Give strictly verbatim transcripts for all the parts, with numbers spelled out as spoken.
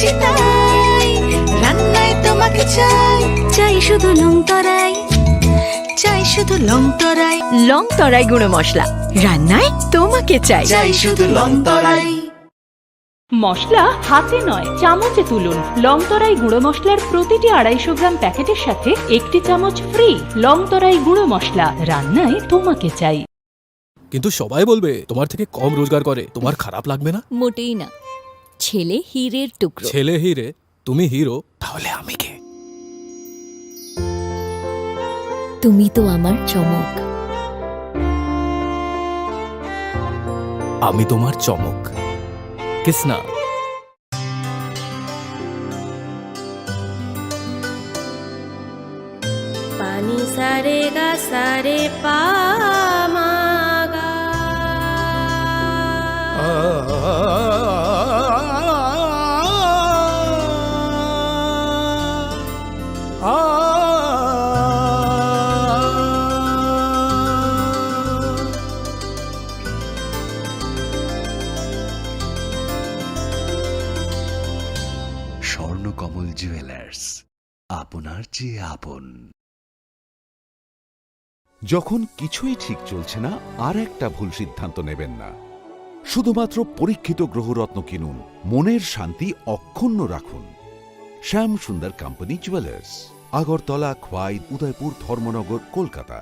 চিতাই, রান্নায় তোমাকে চাই। চাই শুধু লং তরাই, চাই শুধু লং তরাই। লং তরাই গুঁড়ো মশলা, রান্নায় তোমাকে চাই। চাই শুধু লং তরাই। মশলা হাতে নয়, চামচে তুলুন। লং তরাই গুঁড়ো মশলার প্রতিটি আড়াইশো গ্রাম প্যাকেটের সাথে একটি চামচ ফ্রি। লং তরাই গুঁড়ো মশলা, রান্নায় তোমাকে চাই। কিন্তু সবাই বলবে তোমার থেকে কম রোজগার করে, তোমার খারাপ লাগবে না? মোটেই না। ছেলে হীরের টুকরো। ছেলে হীরে, তুমি হিরো, তাহলে আমি কে? তুমি তো আমার চমক। আমি তোমার চমক। কিসনা। পানি সারে গা সারে পা মা গা। স্বর্ণকমল জুয়েলার্স, আপনার চেয়ে আপন। যখন কিছুই ঠিক চলছে না, আর একটা ভুল সিদ্ধান্ত নেবেন না। শুধুমাত্র পরীক্ষিত গ্রহরত্ন কিনুন, মনের শান্তি অক্ষুণ্ণ রাখুন। শ্যাম সুন্দর কোম্পানি জুয়েলার্স, আগরতলা, খোয়াই, উদয়পুর, ধর্মনগর, কলকাতা।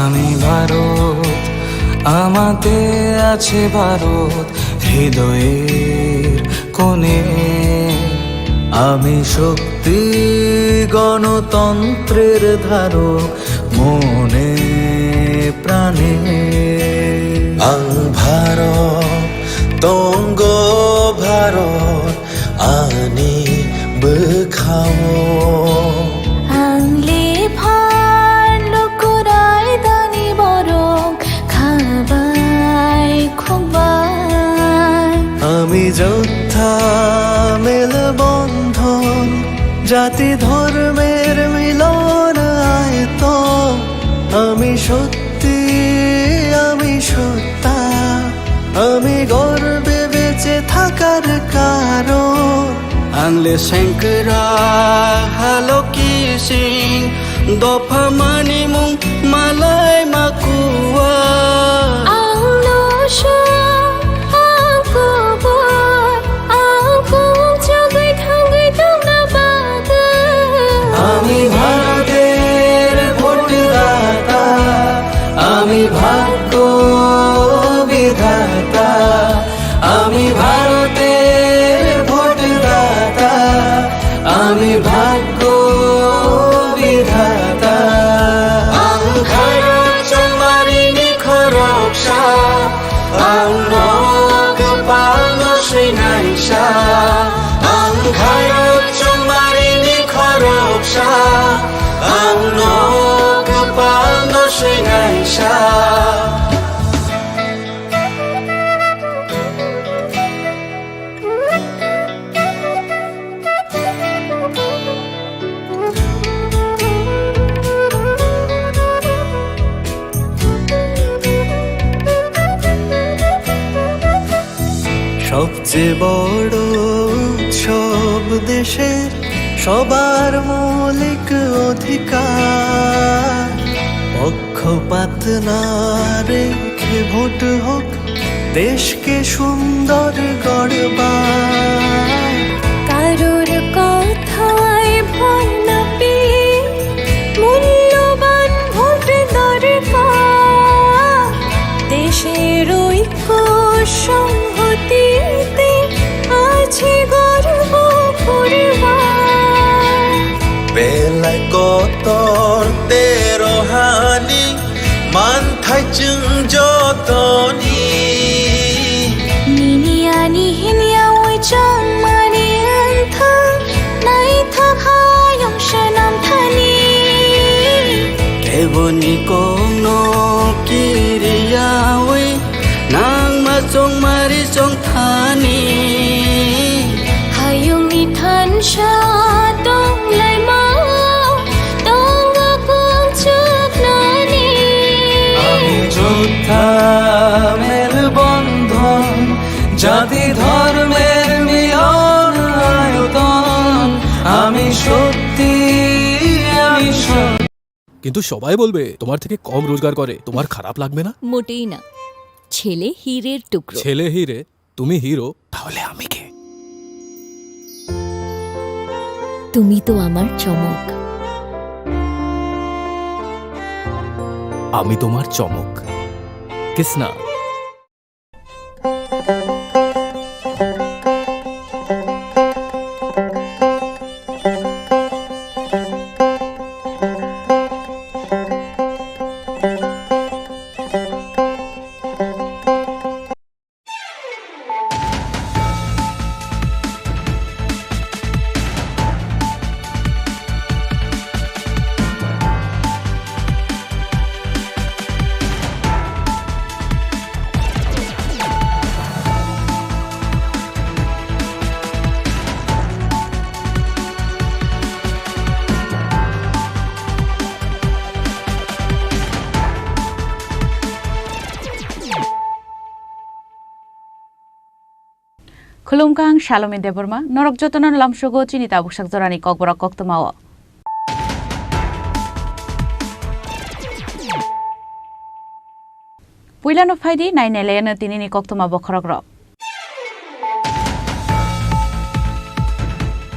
আমি ভারত, আমাতে আছে ভারত, হৃদয়ের কোণে। আমি শক্তি, গণতন্ত্রের ধারক, মনে প্রাণে। আং ভারত, তঙ্গ Bharat, ani bwkhao. Ang le phan lukurai dani borok khabai khukbai. আমি যোদ্ধা মেলবন্ধন, জাতি ধর্মের মিলন আয়তন। আমি সত্য আমি সত্তা, আমি গর্বে বেঁচে থাকার কারণ। Ang le sengkra haloki sing, dopha manimung malai makua. Ang no sha, ang kubur, ang kung chagui thangui tongna bagwi. আমি ভারতের ভোটদাতা, আমি ভাগ্য বিধাতা, আমি ভারতের ভোটদাতা, আমি ভাগ্য বিধাতা। Ang khairok chongmari ni khoroksa, ang no kwpal no swinaisa. Ang khairok chongmari ni khoroksa, ang no kwpal no swinaisa. সবচেয়ে বড় উৎসব দেশের সবার মৌলিক অধিকার। পক্ষপাত না রেখে ভোট হোক দেশকে সুন্দর গড়বার। কারোর কথায় ভয় না পেয়ে মূল্যবান ভোট দরকার। দেশের ঐক্য সংহতিতে আছে গর্ব করবার। Belai kotor tero hani manthai chwng jotoni. Nini ani hinya oi chong mani anthang naithok hayung shanam thani. Keboni kokno ki কিন্তু সবাই বলবে তোমার থেকে কম রোজগার করে, তোমার খারাপ লাগবে না? মোটেই না। ছেলে হীরের টুকরো। ছেলে হীরে, তুমি হিরো, তাহলে আমি কে? তুমি তো আমার চমক। আমি তোমার চমক। Kisna. Khulumkha, ang Salomi Debbarma, norok jotono lamsogo chini tabuksak jorani kokborok koktwmao. Puilano phaidi, nainai layano tinini koktwma bokhorokrok.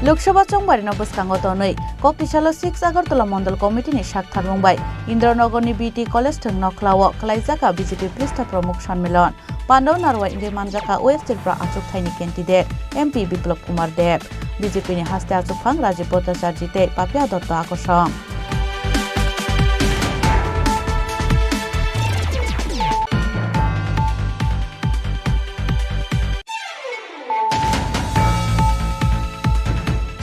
Lok Sabha chongbarino bwskango tonwi, Koktisalo six Agartala Mondol Committee ni sak tharmung bai Indranogorni B T College thwng nokhlao khlaijak B J P Pristha Pramukh Sanmilon. Pandao narwai wngwi manjakha West Tripura achukthai ni candidate M P Biplab Kumar Deb, B J P ni haste achukphang Rajib Bhattacharjee tei Papia Dotto akosong.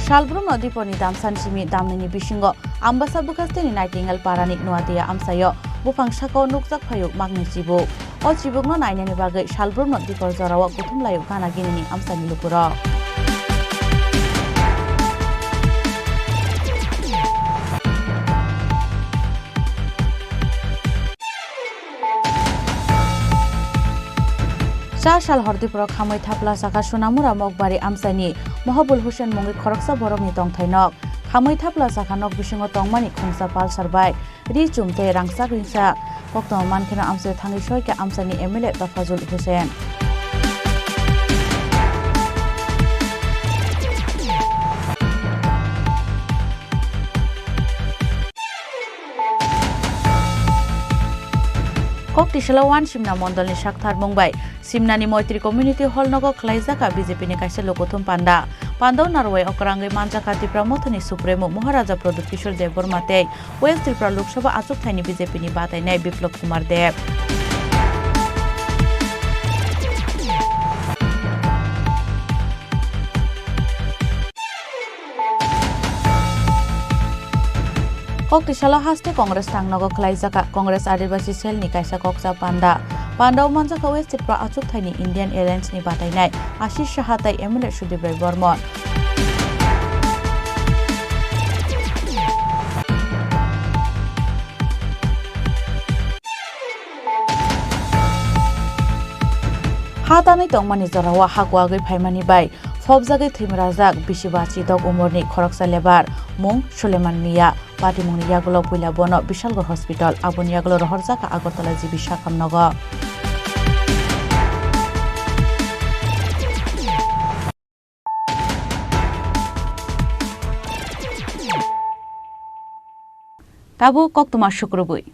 Salbrumno diponi damsani simi damnini bisingo Ambasa bwkhasteni Nightingale parani Nuatia amsaio buphang sakao nukjak phaio magni chibuk. O chibukno nainani bagwi salbrumno dipor jorao kuthumlaio gana ginini amsani lukurok. Cha sal hor diporo khamwi thapla sakha Sonamura Mokbari amchaini Mohobul Hussain mungwi khoroksa borokni tongthai nok. Khamwi thapla sakha nok bisingo tongmani khungsa Pulsar bike, ri chum tei rangchak ringchak. Koktwma mankheno amchaio thangwi soikha amchaini M L A Tofazul Hussain. Koktisalo Uanchimna mondolni saktharmung bai Simnani Moitri Community Hall nogo khwlaijak B J P ni kaisa lokothum panda. Pandao narwai okrangwi manjakha Tipra Mothani Supremo Maharaja Pradyut Kishore Debbarma tei West Tripura Lok Sabha achukthai ni B J P ni batainai Biplab Kumar Deb. Koktisalo haste Congress tangnogo khwlaijakha Congress Adibasi Cell ni kaisa kokcha panda. Pandao manjakha West Tripura achukthai ni Indian Alliance ni batainai Ashish Saha tei M L A Sudip Roy Bormon. Ha tanwi tongmani jorao ha kuagwi phaimani bai phobjagwi thwima rajak bisi ba chidok umorni khoroksa lebar, mung Suleman Mia. Patimungni yagulo puila bono Bishalgarh Hospital, aboni yagulo rohorjakha Agartala G B Sakham nogo. Tabuk koktwma sukrubwi.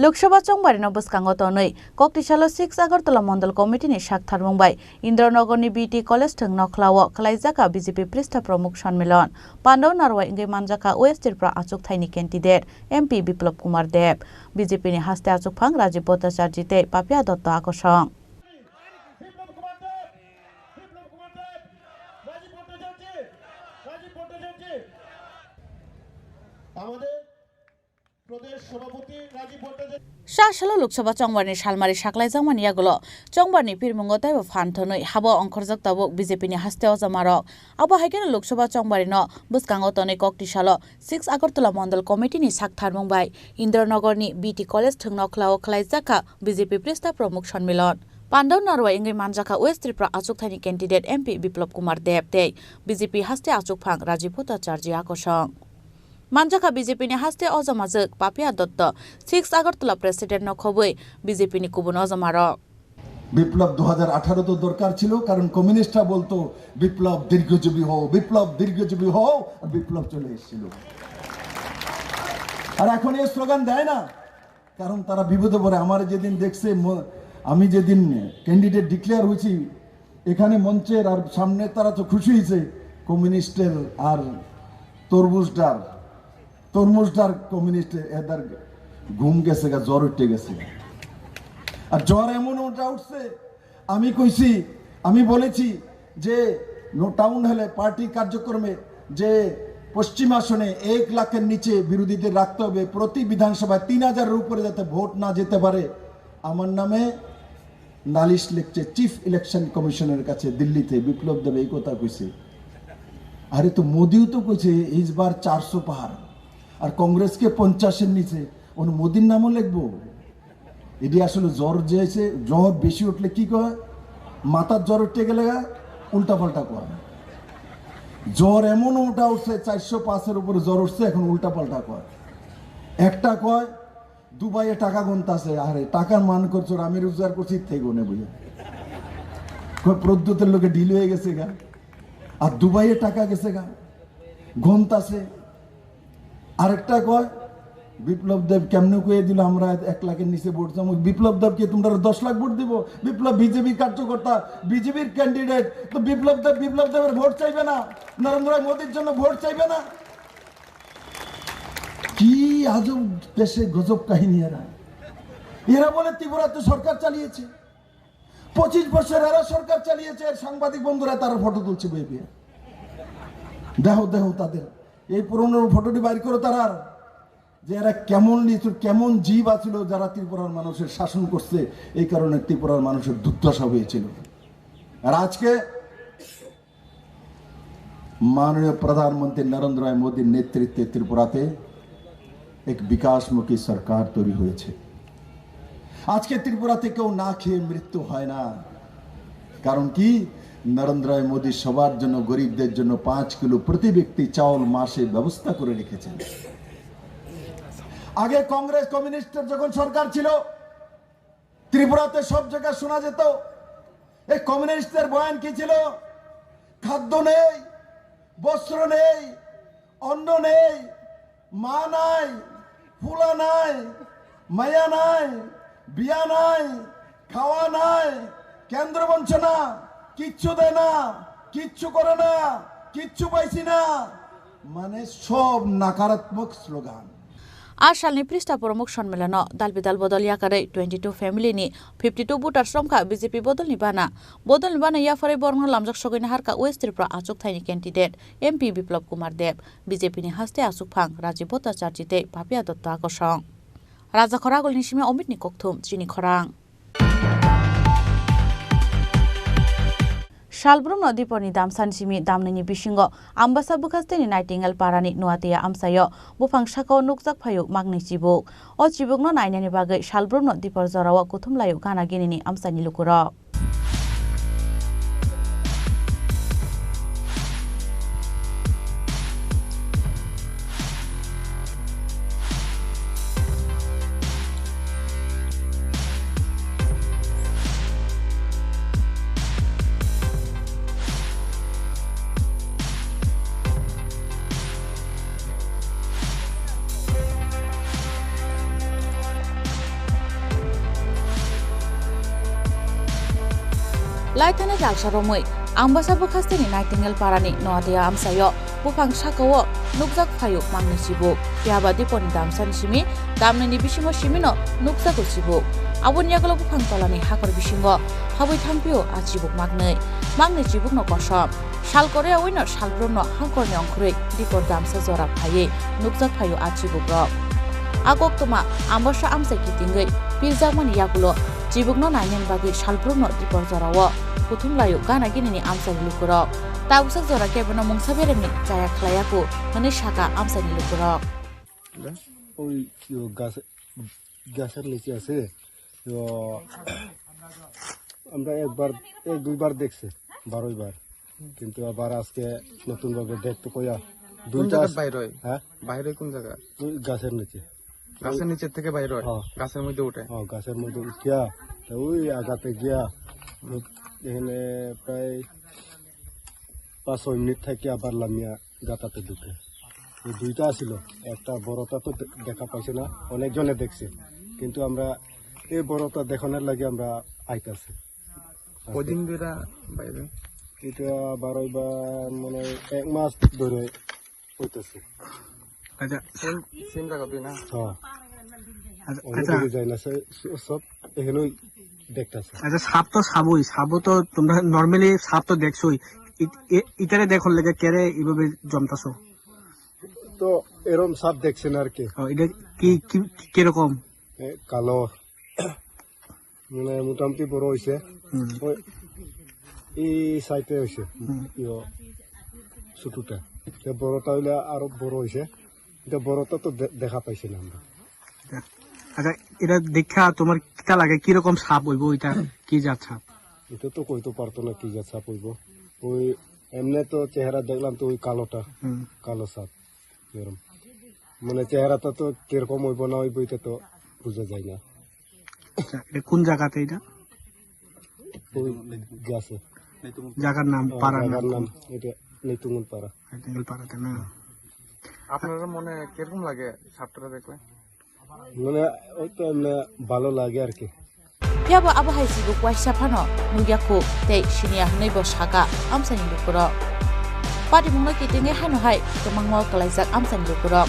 Lok Sabha chongbarino bwskango tonwi Koktisalo six Agartala Mondol Committee ni saktharmung bai Indranogorni B T College thwng nokhlao khwlaijak B J P Pristha Pramukh Sanmilon. Pandao narwai wngwi manjakha West Tripura achukthai ni candidate M P Biplab Kumar Deb. B J P ni haste achukphang Rajib Bhattacharjee tei Papia Dotto akosong. Biplab কুমার দেব, বিপ্লব কুমার দেব, রাজীব ভট্টাচার্য, রাজীব ভট্টাচার্য। আমাদের প্রদেশ সভাপতি রাজীব Bhattacharya. Sa salo Lok Sabha chongbarni salmari saklaijakmani yagulo chongbarni phirmungo teibo phan thwnwi habo ongkhorjak tabuk B J P ni haste ojamarok. Abo hai kheno Lok Sabha chongbarino bwskango tonwi Koktisalo six Agartala Mondol Committee ni saktharmung bai Indranogorni B T College thwng nokhlao khwlaijakha B J P Pristha Pramukh Sanmilon. Pandao narwai wngwi manjakha West Tripura achukthani candidate M P Biplab Kumar Deb tei B J P haste achukphang Rajiv Bhattacharjee akosong. Manjakha B J P ni haste ojamajwk Papia Dotto, six Agartala president no khobwi B J P ni kubun ojamarok. বিপ্লব দু হাজার আঠারো তো দরকার ছিল, কারণ কমিউনিস্টরা বলতো, "বিপ্লব দীর্ঘজীবী হও, বিপ্লব দীর্ঘজীবী হও", আর বিপ্লব চলে এসেছিল। আর এখন এই স্লোগান দেয় না, কারণ তারা বিপদে পড়ে। আমার যেদিন দেখছে, ম-, আমি যেদিন ক্যান্ডিডেট ডিক্লেয়ার হয়েছি, এখানে মঞ্চের আর সামনে তারা তো খুশি হয়েছে, কমিউনিস্টের আর তরমুজটার, তরমুজটার কমিউনিস্ট এদের ঘুম গেছে গা, জ্বর উঠে গেছে। আর জ্বর এমন ওটা উঠছে, আমি কইছি, আমি বলেছি যে নো টাউন হলে পার্টি কার্যক্রমে যে পশ্চিম আসনে এক লাখের নিচে বিরোধীদের রাখতে হবে, প্রতি বিধানসভায় তিন হাজারের উপরে যাতে ভোট না যেতে পারে, আমার নামে নালিশ লিখছে চিফ ইলেকশন কমিশনের কাছে দিল্লিতে। বিপ্লব দেব এই কথা কইছে। আরে তো মোদিও তো কইছে এইবার চারশো পার, আর কংগ্রেসকে পঞ্চাশের নিচে, ওন মোদির নামও লিখবো। এটি আসলে জ্বর যে আছে, জ্বর বেশি উঠলে কি কয়? মাথার জ্বর উঠতে গেলে গা উল্টাপাল্টা কয়। জ্বর এমন ওটা উঠছে, চারশো পাঁচের উপরে জ্বর উঠছে, এখন উল্টাপাল্টা কয়। একটা কয় দুবাইয়ে টাকা গন্তাছে, আরে টাকার মান করছো, আমি রোজগার করছি, ইত্যাদি গনে বুঝে। কয় প্রদ্যুতের লোকে ডিল হয়ে গেছে গা, আর দুবাইয়ে টাকা গেছে গা, গন্তাছে। আরেকটা কয়, বিপ্লব দেব কেমনে কয়ে দিল আমরা এক লাখের নিচে ভোট চাবো? বিপ্লব দেবকে তোমরা দশ লাখ ভোট দিব? বিপ্লব বিজেপি কার্যকর্তা, বিজেপির ক্যান্ডিডেট, তো বিপ্লব দেব, বিপ্লব দেবের ভোট চাইবে না, নরেন্দ্র মোদীর জন্য ভোট চাইবে না। কি আজব দেশে গজব কাহিনী এরা। এরা বলে ত্রিপুরাতে সরকার চালিয়েছে, পঁচিশ বছর এরা সরকার চালিয়েছে। আর সাংবাদিক বন্ধুরা তারা ফটো তুলছে বইয়ে বইয়ে। দেখো, দেখো তাদের এই পুরনো ফটোটি বাইর করো তারা, যে এরা কেমন নিষ্ঠুর, কেমন জীব আছিল যারা ত্রিপুরার মানুষের শাসন করছে, এই কারণে ত্রিপুরার মানুষের দুর্দশা হয়েছিল। আর আজকে মাননীয় প্রধানমন্ত্রী নরেন্দ্র মোদীর নেতৃত্বে ত্রিপুরাতে এক বিকাশমুখী সরকার তৈরি হয়েছে। আজকে ত্রিপুরাতে কেউ না খেয়ে মৃত্যু হয় না। কারণ কি? নরেন্দ্র মোদী সবার জন্য, গরিবদের জন্য পাঁচ কিলো প্রতি ব্যক্তি চাউল মাসে ব্যবস্থা করে রেখেছেন। আগে কংগ্রেস কমিউনিস্টের যখন সরকার ছিল, ত্রিপুরাতে সব জায়গায় শোনা যেত, এই কমিউনিস্টদের বয়ান কি ছিল? খাদ্য নেই, বস্ত্র নেই, অন্ন নেই, মা নাই, ফুলা নাই, মায়া নাই, বিয়া নাই, খাওয়া নাই, কেন্দ্র বঞ্চনা, কিচ্ছু দেয় না, কিচ্ছু করে না, কিচ্ছু পাইছি না, মানে সব নাকারাত্মক slogan. A salni Prista Poromuk Sonmelano dalbidal bodol yakarwi twenty two family ni fifty two voters romkha B J P bodolni bana. Bodolni bana yapharwi borokno lamjak sogwi naharkha West Tripura achukthai ni candidate M P Biplab Kumar Deb, B J P ni haste achukphang Rajiv Bhattacharjee tei Papia Dotto akosong. Rajakhor Agulni simi Omitni kokthum chini khorang. Salbrumno diporni damsani simi damnwini bisingo Ambasa bwkhasteni Nightingale parani Nuatia amsaio buphang sakao nukjak phaio maknwi chibuk. O chibukno nainani bagwi salbrumno dipor jorao kuthumlaio gana ginini amsaini lukurok. Laithani jalsa romwi, Ambasa bwkhasteni Nightingale parani Noatia amsaio buphang sakao nukjak phaio mangni chibuk. Phiya ba diponi damsani simi damnwini bisingo simino nukjago chibuk. Aboni yagulo buphang tolani hakor bisingo habwi thangphio a chibuk maknwi. Mangni chibukno kosom. Sal koreyaoino salbrumno hangkorni ongkhorwi dipor damsa jora phaiwi nukjak phaio a chibukrok. A koktwma Ambasa amchai kitingwi pirjakmani yagulo chibukno nainani bagwi salbrumno dipor jorao kuthumlaio gana ginini amchaini lukurok. Tabuksak jora kebono mungsa beremni chaya khlaiyaku hwnwi sakha amchaini lukurok. ওই, ও, গাছ, গাছের লিচু আছে, তো আমরা একবার, এক দুইবার দেখছি, বারোই বার। কিন্তু আবার আজকে নতুনভাবে দেখতে কইয়া কোন দুইটা জায়গার আছে। বাইর হয়? হ্যাঁ? বাইর হয় কোন জায়গা? ওই গাছের নিচে। গাছের নিচের থেকে বাইর হয়? হ্যাঁ। গাছের মধ্যে উঠে? হ্যাঁ, গাছের মধ্যে উঠিয়া, তো ওই আগাতে গিয়া, এখানে প্রায় পাঁচ ছয় মিনিট থাকি আবার লামিয়া গাতাতে ঢুকে। এই দুইটা আছিল, একটা বড়টা তো দে-, দেখা পাইছে না, অনেকজনে দেখছে, কিন্তু আমরা এই বড়টা দেখানোর লাগি আমরা আইতাছি। কদিন ধরে বাইরে? এটা বারোই বা মানে এক মাস ধরে হইতেছে। আচ্ছা। সেম, সেম জায়গা তুই না? হ্যাঁ। আচ্ছা, অনেক আচ্ছা। দূরে যায় না, সে, সে সব এখানেই দেখতেছে। আচ্ছা, সাপ তো সাপই, সাপও তো তোমরা normally সাপ তো দেখছোই। ইত-, এ-, ইতারে দেখো লেগে কেরে এইভাবে জমতাছো? তো এরম সাপ দেখছে না আর কি। ও, এটা কি, কি, কিরকম? এ, কালো। মানে মোটামুটি বড় হইছে। হুম। ওই এই সাইডে হইছে। হুম। ইয়ো, ছোটটা। তো বড়টা হইলে আরো বড় হইছে। এটা বড়টা তো দে-, দেখা পাইছি না আমরা। আচ্ছা, এটা দেখা তোমার কিতা লাগে? কিরকম সাপ হইব এটা? কি জাত সাপ? এটা তো কইতে পারতো না কি জাত সাপ হইব। ওই এমনি তো চেহারা দেখলাম তো ওই কালোটা, হুম। কালো সাপ এরম। মানে চেহারাটা তো কিরকম হইব না হইব এটা তো বোঝা যায় না। আচ্ছা, এটা কোন জায়গাতে এটা? ওই গাছে। জায়গার নাম, ও, পাড়ার নাম জায়গার নাম কোন? এটা নেতুঙ্গল পাড়া। নেতুঙ্গল পাড়াতে না? আপনার মনে কিরকম লাগে সাপটা দেখলে? মানে ওই তো এমনি ভালো লাগে আর কি। Phiya bo abo hai chibuk waisa phano nukya khu tei siniya hwnwi bo saka amchaini lukurok. Patimungno kitingwi haino hai kwbangma kwlaijak amchaini lukurok.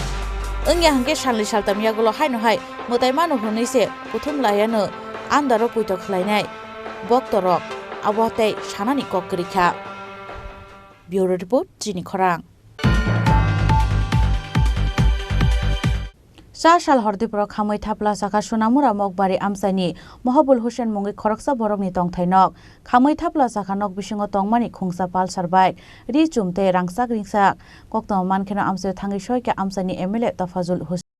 Wngya hwnkhe salni saltam yagulo haino hai mwtai mano hwnwi se kuthum laiano andaro puito khlainai boktorok abo tei sanani kok kwrwi kha. Bureau Report, Chini Khorang. Cha sal hor Dipro khamwi thapla sakha Sonamura Mokbari amchaini Mohobul Hussain mungwi khoroksa borokni tongthai nok. Khamwi thapla sakha nok bisingo tongmani khungsa Pulsar bike, ri chum tei rangchak ringchak. Koktwma mankheno amchaio thangwi soikha amchaini M L A Tofazul Hussain.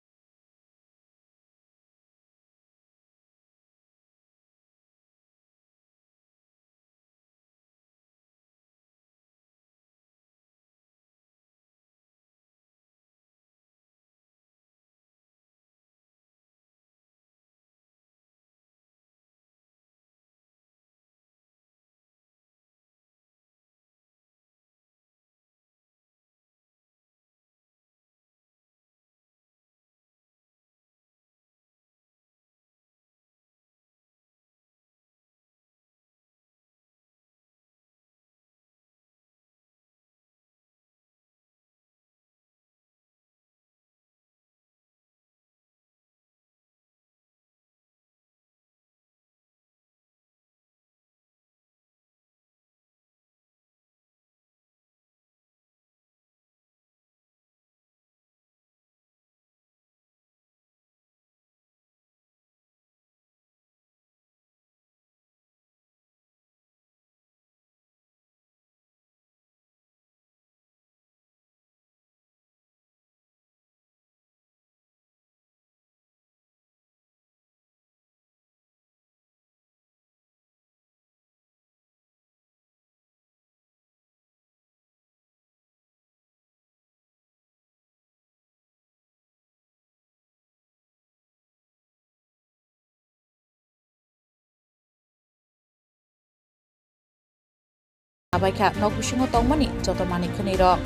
Abaikha nok bisingo tongmani joto manwi khwnwi rok.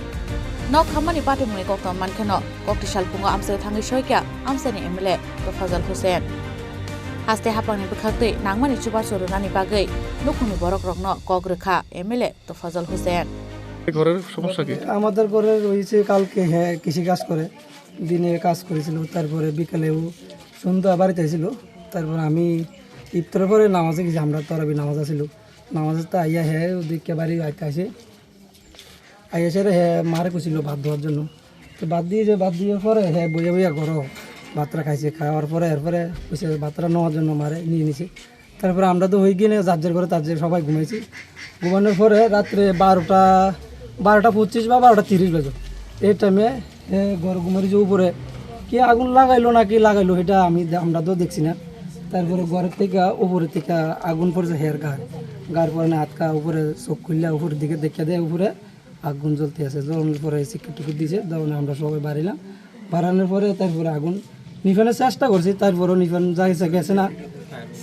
Nok khammani patimungni koktwma mankheno kokti salpungo amchaio thangwi soikha amchaini M L A Tofazal Hussain. Haste haphangni bwkhaktwi nangmani chubachu rwnani bagwi nukhungni borokrokno kok rwkha M L A Tofazal Hussain. এই ঘরের সমস্যা কি? আমাদের ঘরে রয়েছে কালকে, হ্যাঁ, কৃষি কাজ করে, দিনে কাজ করেছিল, তারপরে বিকালেও সন্ধ্যা বাড়িতে ছিল। তারপর আমি ইফতারের পরে নামাজে গেছি, আমরা তরাবি নামাজ আছিল। নামাজে তো আইয়া হে ওদিকে বাড়ি আইতে আসে, আইয়া সেরে হে মারে কইছিল ভাত দেওয়ার জন্য। তো ভাত দিয়ে যে, ভাত দেওয়ার পরে হে বইয়া বইয়া ঘরো ভাতটা খাইছে, খাওয়ার পরে এরপরে কইছে ভাতটা নেওয়ার জন্য মারে নিয়ে নিছে। তারপরে আমরা তো হয়ে গিয়ে যার যার ঘরে তার যে সবাই ঘুমাইছি। ঘুমানোর পরে রাত্রে বারোটা, বারোটা পঁচিশ বা বারোটা তিরিশ বাজে, এই টাইমে হে ঘর ঘুমারি যে উপরে কি আগুন লাগাইলো নাকি লাগাইলো, এটা আমি, আমরা তো দেখছি না। তারপরে ঘরের থেকে উপরে থেকে আগুন পড়ছে হের গায়ে। গায়ে পড়ে না আটকা উপরে চোখ খুললে উপরের দিকে দেখে দেয় উপরে আগুন জ্বলতে আছে। জ্বলানোর পরে চিৎকার টিকিট দিছে, তখন আমরা সবাই বাড়িলাম। বাড়ানোর পরে তারপরে আগুন নিভানোর চেষ্টা করছি, তারপরেও নিভানো যায় গেছে না।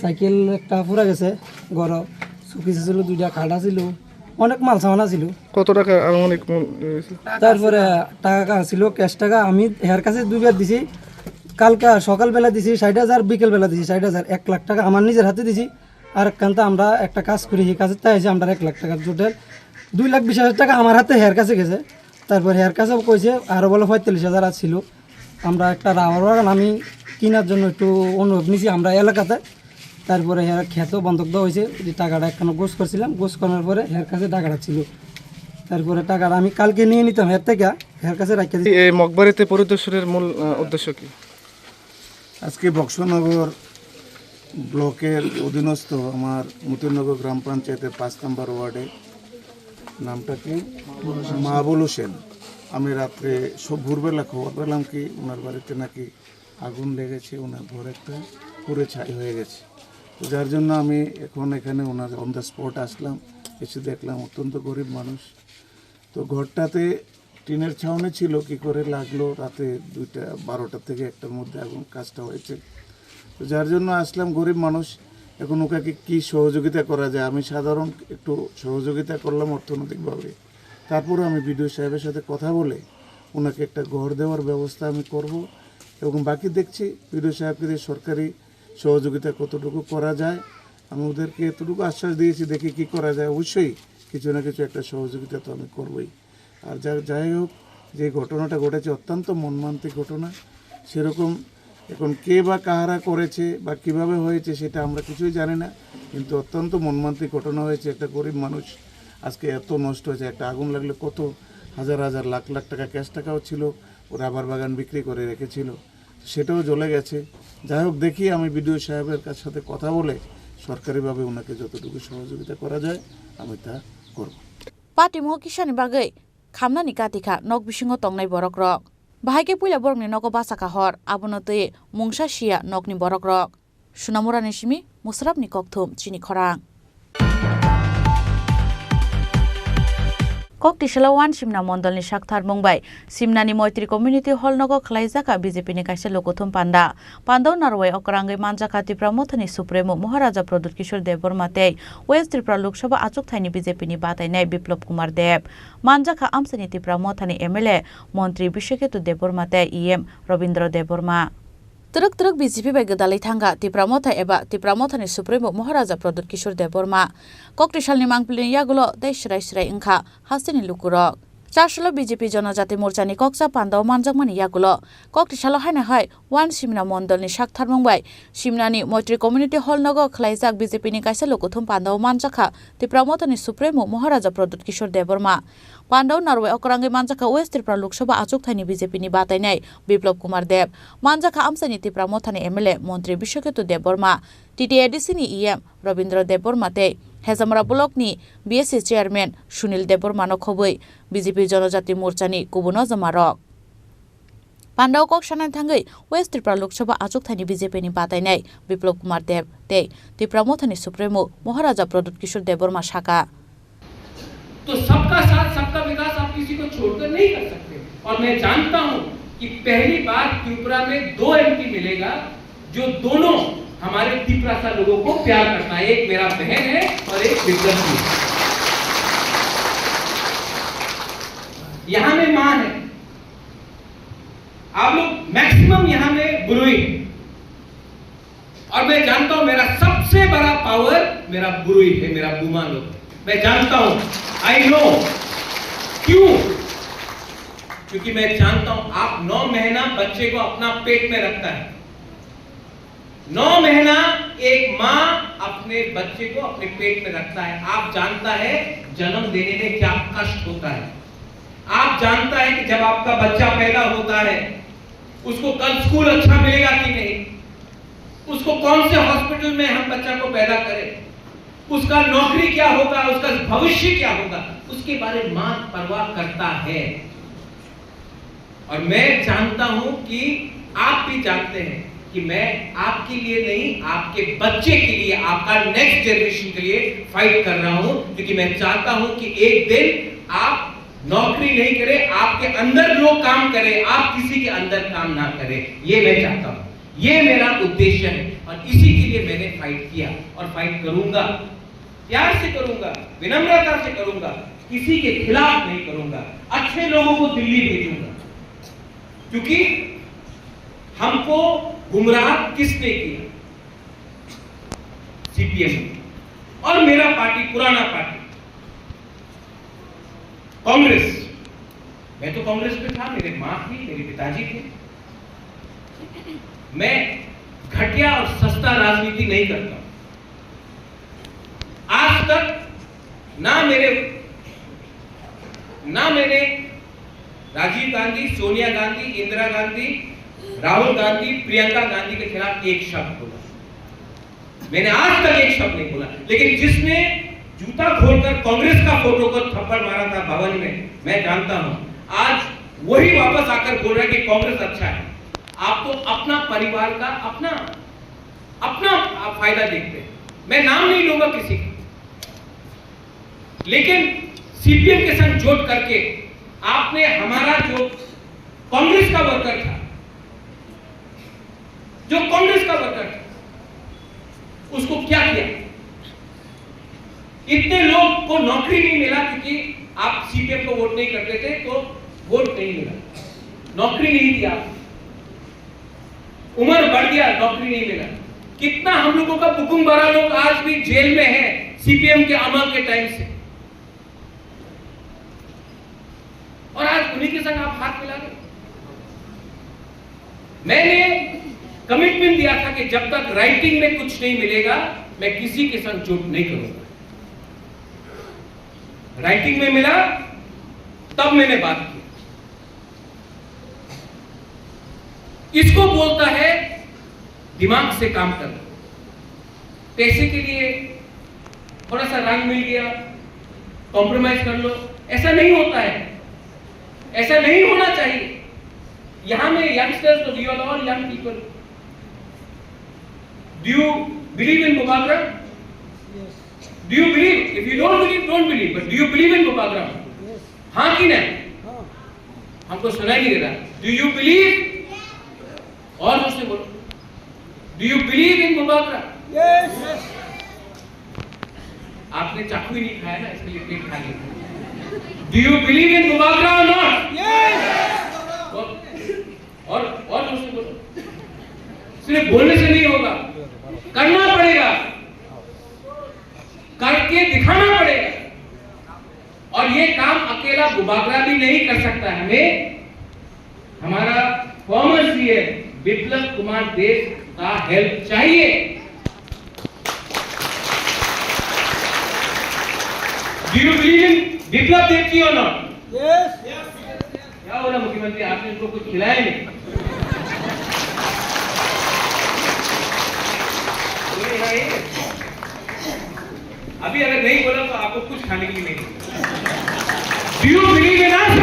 সাইকেল একটা পুড়ে গেছে, ঘরো শোকেস ছিল দুইটা, খাট ছিল, অনেক মাল সামান ছিল। কত টাকা আনুমানিক মূল হয়েছে? তারপরে টাকা ছিল, ক্যাশ টাকা আমি হের কাছে দুইবার দিছি। কালকে সকালবেলা দিছি ষাট হাজার, বিকেলবেলা দিছি ষাট হাজার, এক লাখ টাকা আমার নিজের হাতে দিছি। আর একখান তো আমরা একটা কাজ করি, সেই কাজের তাই আছে আমরা এক লাখ টাকা টোটাল দুই লাখ বিশ হাজার টাকা আমার হাতে হের কাছে গেছে। তারপর হের কাছে কইছে আরো বলে পঁয়তাল্লিশ হাজার আর ছিল। আমরা একটা রাবার বাগান আমি কেনার জন্য একটু অনুরোধ নিছি আমরা এলাকাতে। তারপরে হের খেতও বন্ধক দেওয়া হয়েছে, যে টাকাটা একখানে গোছ করছিলাম, গোছ করার পরে হের কাছে টাকাটা ছিল। তারপরে টাকাটা আমি কালকে নিয়ে নিতাম হের থেকে, হের কাছে রাখিয়ে দিছি। এই মগবাড়িতে পরিদর্শনের মূল, আহ, উদ্দেশ্য কি? আজকে বক্সনগর ব্লকের অধীনস্থ আমার মতিনগর গ্রাম পঞ্চায়েতের পাঁচ নম্বর ওয়ার্ডে, নামটা কি? মাহবুল হোসেন। আমি রাত্রে সব ভোরবেলা খবর পেলাম কি ওনার বাড়িতে নাকি আগুন লেগেছে, ওনার ঘর একটা পুড়ে ছাই হয়ে গেছে। তো যার জন্য আমি এখন এখানে ওনার অন দ্য স্পট আসলাম, এসে দেখলাম অত্যন্ত গরিব মানুষ। তো ঘরটাতে টিনের ছাউনি ছিল, কি করে লাগলো রাতে দুইটা, বারোটা থেকে একটার মধ্যে আগুন কাজটা হয়েছে। তো যার জন্য আসলাম, গরিব মানুষ, এখন ওকে কি সহযোগিতা করা যায়, আমি সাধারণ একটু সহযোগিতা করলাম অর্থনৈতিকভাবে। তারপরে আমি বিডিও সাহেবের সাথে কথা বলে ওনাকে একটা ঘর দেওয়ার ব্যবস্থা আমি করব এবং বাকি দেখছি বিডিও সাহেবকে দিয়ে সরকারি সহযোগিতা কতটুকু করা যায়। আমি ওদেরকে এতটুকু আশ্বাস দিয়েছি, দেখি কি করা যায়, অবশ্যই কিছু না কিছু একটা সহযোগিতা তো আমি করবই। আর যা, যাই হোক, যে ঘটনাটা ঘটেছে অত্যন্ত মর্মান্তিক ঘটনা। সেরকম এখন কে বা কাহারা করেছে বা কিভাবে হয়েছে সেটা আমরা কিছুই জানি না, কিন্তু অত্যন্ত মর্মান্তিক ঘটনা হয়েছে। একটা গরিব মানুষ আজকে এত নষ্ট হয়েছে, একটা আগুন লাগলে কত হাজার হাজার লাখ লাখ টাকা ক্যাশ টাকাও ছিল, ও রাবার বাগান বিক্রি করে রেখেছিল, সেটাও জ্বলে গেছে। যাই হোক, দেখি আমি বিডিও সাহেবের কাছ সাথে কথা বলে সরকারিভাবে ওনাকে যতটুকু সহযোগিতা করা যায় আমি তা করব। Patimo kisani bagwi khamnani kati kha nok bisingo tongnai borokrok. Bahai khe puila borokni nogo bachakha hor, abono twi mungsa siya nokni borokrok. Sunamurani simi Musrapni kokthum chini khorang. Koktisalo One Simna Mondolni saktharmung bai Simnani Moitri Community Hall nogo khwlaijak B J P ni kaisa lukuthum panda. Pandao narwai okrangwi manjakha Tipra Mothani Supremo Maharaja Pradyut Kishore Debbarma tei West Tripura Lok Sabha achukthai ni B J P ni batainai Biplab Kumar Deb. Manjakha amchaini Tipra Mothani M L A Montri Biswaketu Debbarma tei E M Robindra Debbarma. Twrwk twrwk B J P bai gwdalwi thangkha Tipra Motha eba Tipra Mothani Supremo Maharaja Pradyut Kishore Debbarma. Koktisalni mangpilni yagulo tei swrai swrai wngkha hasteni lukurok. Chasalo B J P Jonojati Morchani kokcha pandao manjakmani yagulo. Koktisalo haino hai One Simna Mondolni saktharmung bai Simnani Moitri Community Hall nogo khwlaijak B J P ni kaisa lukuthum pandao manjakha Tipra Mothani Supremo Maharaja Pradyut Kishore Debbarma. Pandao narwai okrangwi manjakha West Tripura Lok Sabha achukthai ni B J P ni batainai Biplab Kumar Deb. Manjakha amchaini Tipra Mothani M L A Montri Biswaketu Debbarma, T T A D C ni E M Robindra Debbarma tei Hejamara Block ni B S C Chairman Sunil Debbarma no khobwi B J P Jonojati Morchani kubun o jamarok. Pandao kok sanani thangwi West Tripura Lok Sabha achukthai ni B J P ni batainai Biplab Kumar Deb tei Tipra Mothani Supremo Maharaja Pradyut Kishore Debbarma saka. तो सबका साथ, सबका विकास आप किसी को छोड़कर नहीं कर सकते। और मैं जानता हूं कि पहली बार त्रिपुरा में दो एमपी मिलेगा, जो दोनों हमारे तिपरासा लोगों को प्यार करता है। एक मेरा बहन है और एक विक्रम जी। यहां में मां है। आप लोग मैक्सिमम यहां में बुरुई है। और मैं जानता हूं, मेरा सबसे बड़ा पावर मेरा बुरुई है, मेरा बुमा लोग। मैं जानता हूं, आई नो। क्यों? क्योंकि मैं जानता हूं, आप नौ महीना बच्चे को अपना पेट में रखता है। नौ महीना एक मां अपने बच्चे को अपने पेट में रखता है। आप जानता है जन्म लेने में क्या कष्ट होता है। आप जानता है कि जब आपका बच्चा पैदा होता है, उसको कल स्कूल अच्छा मिलेगा कि नहीं, उसको कौन से हॉस्पिटल में हम बच्चा को पैदा करें, उसका नौकरी क्या होगा, उसका भविष्य क्या होगा, उसके बारे में मां परवाह करता है। और मैं जानता हूं कि आप भी जानते हैं कि मैं आपके लिए नहीं, आपके बच्चे के लिए, आपका नेक्स्ट जनरेशन के लिए फाइट कर रहा हूं, क्योंकि मैं चाहता हूं कि एक दिन आप नौकरी नहीं करें, आपके अंदर लोग काम करें, आप किसी के अंदर काम ना करें, ये मैं चाहता हूं। ये मेरा उद्देश्य है और इसी के लिए मैंने फाइट किया और फाइट करूंगा। प्यार से करूंगा, विनम्रता से करूंगा, किसी के खिलाफ नहीं करूंगा, अच्छे लोगों को दिल्ली भेजूंगा, क्योंकि हमको गुमराह किसने किया? सीपीएम। और मेरा पार्टी, पुराना पार्टी कांग्रेस, मैं तो कांग्रेस में था, मेरे माँ थी, मेरे पिताजी थे। मैं घटिया और सस्ता राजनीति नहीं करता। आज तक ना मेरे, ना मैंने राजीव गांधी, सोनिया गांधी, इंदिरा गांधी, राहुल गांधी, प्रियंका गांधी के खिलाफ एक शब्द बोला। मैंने आज तक एक शब्द नहीं बोला। लेकिन जिसने जूता खोलकर कांग्रेस का फोटो को थप्पड़ मारा था भवन में, मैं जानता हूं, आज वही वापस आकर बोल रहा है कि कांग्रेस अच्छा है। आप तो अपना परिवार का, अपना, अपना आप फायदा देखते हैं। मैं नाम नहीं लूंगा किसी का, लेकिन सीपीएम के संग जोड़ करके आपने हमारा जो कांग्रेस का वर्कर था, जो कांग्रेस का वर्कर था, उसको क्या किया? इतने लोग को नौकरी नहीं मिला क्योंकि आप सीपीएम को वोट नहीं करते थे, तो वोट नहीं मिला, नौकरी नहीं दिया, उम्र बढ़ गया, नौकरी नहीं मिला। कितना हम लोगों का बुकुम बड़ा लोग आज भी जेल में है सीपीएम के अमल के टाइम से। और आज उन्हीं के संग आप हाथ मिला रहे। मैंने कमिटमेंट दिया था कि जब तक राइटिंग में कुछ नहीं मिलेगा, मैं किसी के संग जुट नहीं करूंगा। राइटिंग में मिला, तब मैंने बात की। इसको बोलता है दिमाग से काम करना। पैसे के लिए थोड़ा सा रंग मिल गया, कॉम्प्रोमाइज कर लो, ऐसा नहीं होता है, ऐसा नहीं होना चाहिए। यहाँ में youngsters, you are all young people, do you believe in Bubagra? Do you believe? If you don't believe, don't believe, but do you believe in Bubagra? हाँ कि नहीं? हमको सुनाई नहीं दे रहा। Do you believe? और जोर से बोलो। Do you believe in Bubagra? Yes. आपने चाकू ही नहीं खाया ना, इसके लिए पेट खाली। Do you believe in Bubagra और नॉट? यस। और, और, और जोर से बोलो। सिर्फ बोलने से नहीं होगा, करना पड़ेगा, करके दिखाना पड़ेगा। और ये काम अकेला बुबागरा भी नहीं कर सकता है, हमें हमारा फॉर्मर सीएम विप्लव कुमार देव का हेल्प चाहिए। डू यू बिलीव इन विप्लव देव जी और नॉट? यस। क्या हो रहा मुख्यमंत्री, आपने उनको कुछ खिलाया नहीं? बोले, हाँ, ये। अभी अगर नहीं बोला तो आपको कुछ खाने के लिए नहीं। डू यू बिलीव इन अस?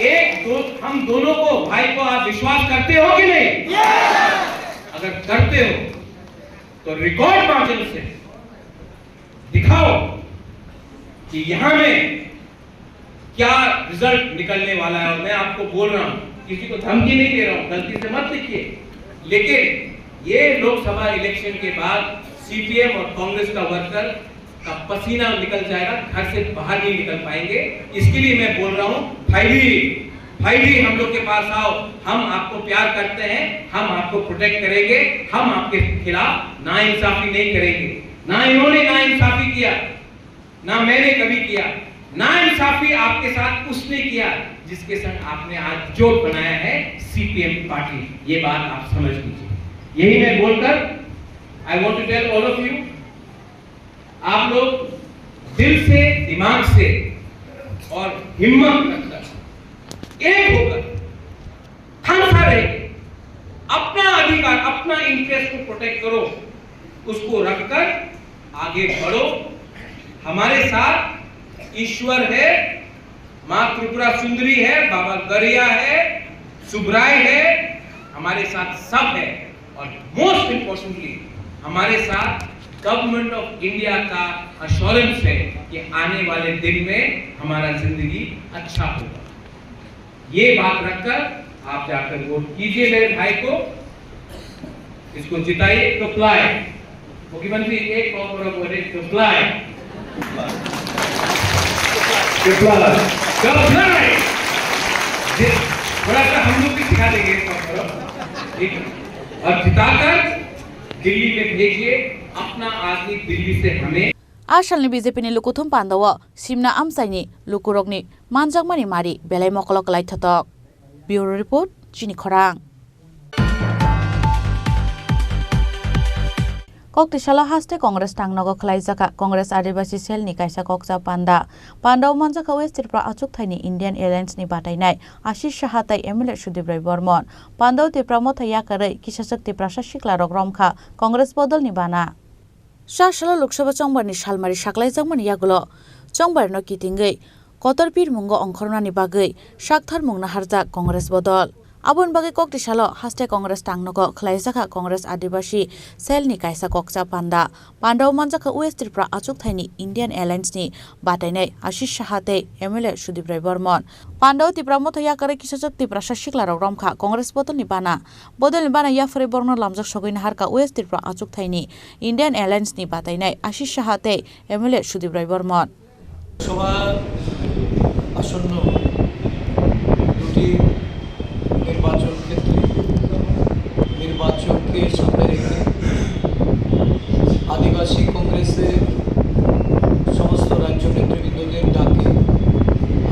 एक दो, हम दोनों को, भाई को आप विश्वास करते हो कि नहीं? अगर करते हो तो रिकॉर्ड मार्जिन से दिखाओ कि यहां में क्या रिजल्ट निकलने वाला है। और मैं आपको बोल रहा हूं, किसी को धमकी नहीं दे रहा हूं, गलती से मत लिखिए, लेकिन ये लोकसभा इलेक्शन के बाद सीपीएम और कांग्रेस का वर्कर का पसीना निकल जाएगा, घर से बाहर नहीं निकल पाएंगे। इसके लिए मैं बोल रहा हूं, भाई जी, भाई जी, हम लोग के पास आओ, हम आपको प्यार करते हैं, हम आपको प्रोटेक्ट करेंगे, हम आपके खिलाफ नाइंसाफी नहीं करेंगे। ना इन्होंने नाइंसाफी किया, ना मैंने कभी किया। नाइंसाफी आपके साथ उसने किया जिसके संग आपने आज जोड़ बनाया है सीपीएम पार्टी। ये बात आप समझ लीजिए। यही मैं बोलकर, I want to tell all of you, आप लोग दिल से, दिमाग से और हिम्मत रखकर, एक होकर, खामसा रह के अपना अधिकार, अपना इंटरेस्ट को प्रोटेक्ट करो, उसको रखकर आगे बढ़ो। हमारे साथ ईश्वर है, माँ त्रिपुरा सुंदरी है, बाबा गरिया है, सुब्राय है, हमारे साथ सब है और मोस्ट इम्पोर्टेंटली हमारे साथ गवर्नमेंट ऑफ इंडिया का अश्योरेंस है कि आने वाले दिन में हमारा जिंदगी अच्छा होगा। ये बात रखकर आप जाकर वोट कीजिए मेरे भाई को, इसको जिताइए। तो प्लाई मुख्यमंत्री एक कॉकरोच बोले, तो प्लाई। तो प्लाई। तो प्लाई। थोड़ा सा हम लोग भी सिखा देंगे एक कॉकरोच। ठीक है? और जिताकर दिल्ली में भेजिए अपना आदमी, दिल्ली से हमें। A salni B J P ni lukuthum pandao simna amchaini lukurokni manjakmani mari belai mokolo kwlai thotok. Bureau Report, Chini Khorang. Koktisalo haste Congress tangnogo khwlaijakha Congress Adibasi Cell ni kaisa kokcha panda. Pandao manjakha West Tripura achukthaini Indian Alliance ni batainai Ashish Saha tei M L A Sudip Roy Bormon. Pandao Tipra motha yakarwi kisachwk Tiprasa siklarok romkha Congress bodolni bana. Sa salo Lok Sabha chongbarni salmari saklaijakmani yagulo chongbarino kitingwi kotor pirmungo ongkhornani bagwi saktharmung naharjak Congress bodol. Aboni bagwi koktisalo haste Congress tangnogo khwlaijakha Congress Adibasi Cell ni kaisa kokcha panda. Pandao manjakha West Tripura achukthaini Indian Alliance ni batainai Ashish Saha tei M L A Sudip Roy Bormon. Pandao Tipra motha yakarwi kisachwk Tiprasa siklarok romkha Congress bodolni bana. Bodolni bana yapharwi borokno lamjak sogwi naharkha West Tripura achukthaini Indian Alliance ni batainai Ashish Saha tei M L A Sudip Roy Bormon. সভা আসন্ন দুটি নির্বাচন ক্ষেত্রে নির্বাচনকে সামনে রেখে আদিবাসী কংগ্রেসের সমস্ত রাজ্য নেতৃবৃন্দদের ডাকে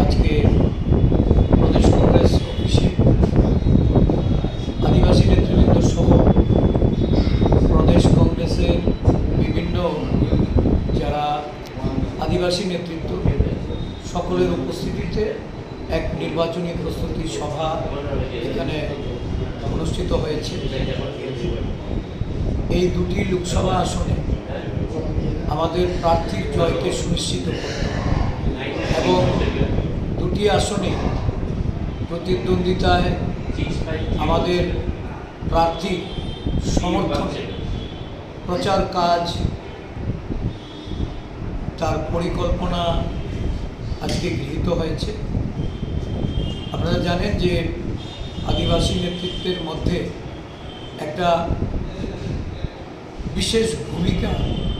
আজকে প্রদেশ কংগ্রেস অফিসে আদিবাসী নেতৃবৃন্দ সহ প্রদেশ কংগ্রেসের বিভিন্ন যারা আদিবাসী নেতৃত্ব সকলের উপস্থিতিতে এক নির্বাচনী প্রস্তুতি সভা এখানে অনুষ্ঠিত হয়েছে। এই দুটি লোকসভা আসনে আমাদের প্রার্থীর জয়কে সুনিশ্চিত করতে এবং দুটি আসনে প্রতিদ্বন্দ্বিতায় আমাদের প্রার্থী সমর্থনে প্রচার কাজ, তার পরিকল্পনা আজকে গৃহীত হয়েছে। আপনারা জানেন যে আদিবাসী নেতৃত্বের মধ্যে একটা বিশেষ ভূমিকা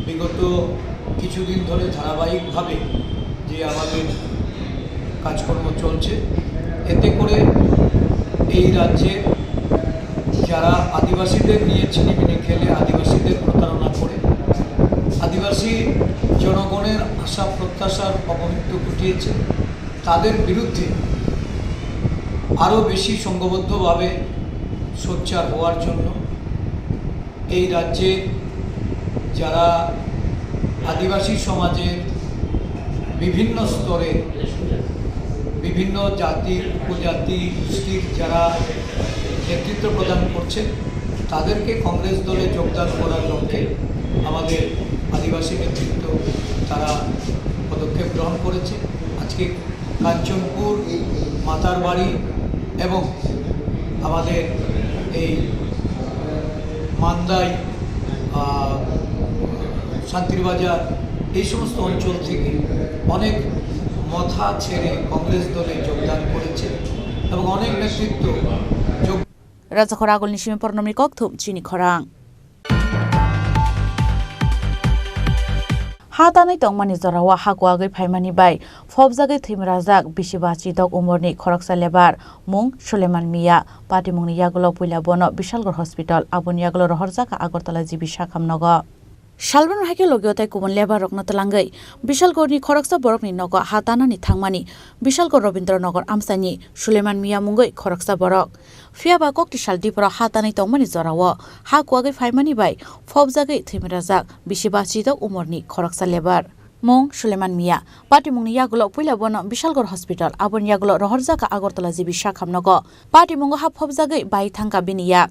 বিগত কিছুদিন ধরে ধারাবাহিকভাবে যে আমাদের কাজকর্ম চলছে, এতে করে এই রাজ্যে যারা আদিবাসীদের নিয়ে ছিনিমিনি খেলে, আদিবাসীদের প্রতারণা করে, আদিবাসী জনগণের আশা প্রত্যাশার অবহেলিত ঘটিয়েছে, তাদের বিরুদ্ধে আরও বেশি সংঘবদ্ধভাবে সোচ্চার হওয়ার জন্য এই রাজ্যে যারা আদিবাসী সমাজের বিভিন্ন স্তরে, বিভিন্ন জাতি, উপজাতি, গোষ্ঠীর যারা নেতৃত্ব প্রদান করছেন, তাদেরকে কংগ্রেস দলে যোগদান করার লক্ষ্যে আমাদের আদিবাসী নেতৃত্ব তারা পদক্ষেপ গ্রহণ করেছে। আজকে কাঞ্চনপুর, মাতারবাড়ি এবং আমাদের এই মান্দাই, আহ, শান্তিরবাজার, এই সমস্ত অঞ্চল থেকে অনেক মথা ছেড়ে কংগ্রেস দলে যোগদান করেছে এবং অনেক নেতৃত্ব যোগ Rajakhor agulni simi pornomni kokthum chini khorang. Ha tanwi tongmani jorao ha kuagwi phaimani bai phobjagwi thwimrajak bisi ba chidok umorni khoroksa lebar, mung Suleman Mia. Patimungni yagulo puila bono Bishalgarh Hospital, aboni yagulo rohorjak Agartala G B Sakham nogo. Salbrum hai khe logio tei kubun lebar rokno twlangwi Bishalgarhni khoroksa borokni nogo ha tanani thangmani Bishalgarh Rabindra Nagar amchaini Suleman Mia mungwi khoroksa borok. Phiya ba kokti sal dipharo ha tanwi tongmani jorao ha kuagwi phaimani bai phobjagwi thwimrajak bisi ba chidok umorni khoroksa lebar. Mung Suleman Mia. Patimungni yagulo puila bono Bishalgarh Hospital, aboni yagulo rohorjak Agartala G B Sakham nogo. Patimungo ha phobjagwi bai thangkha bini yak.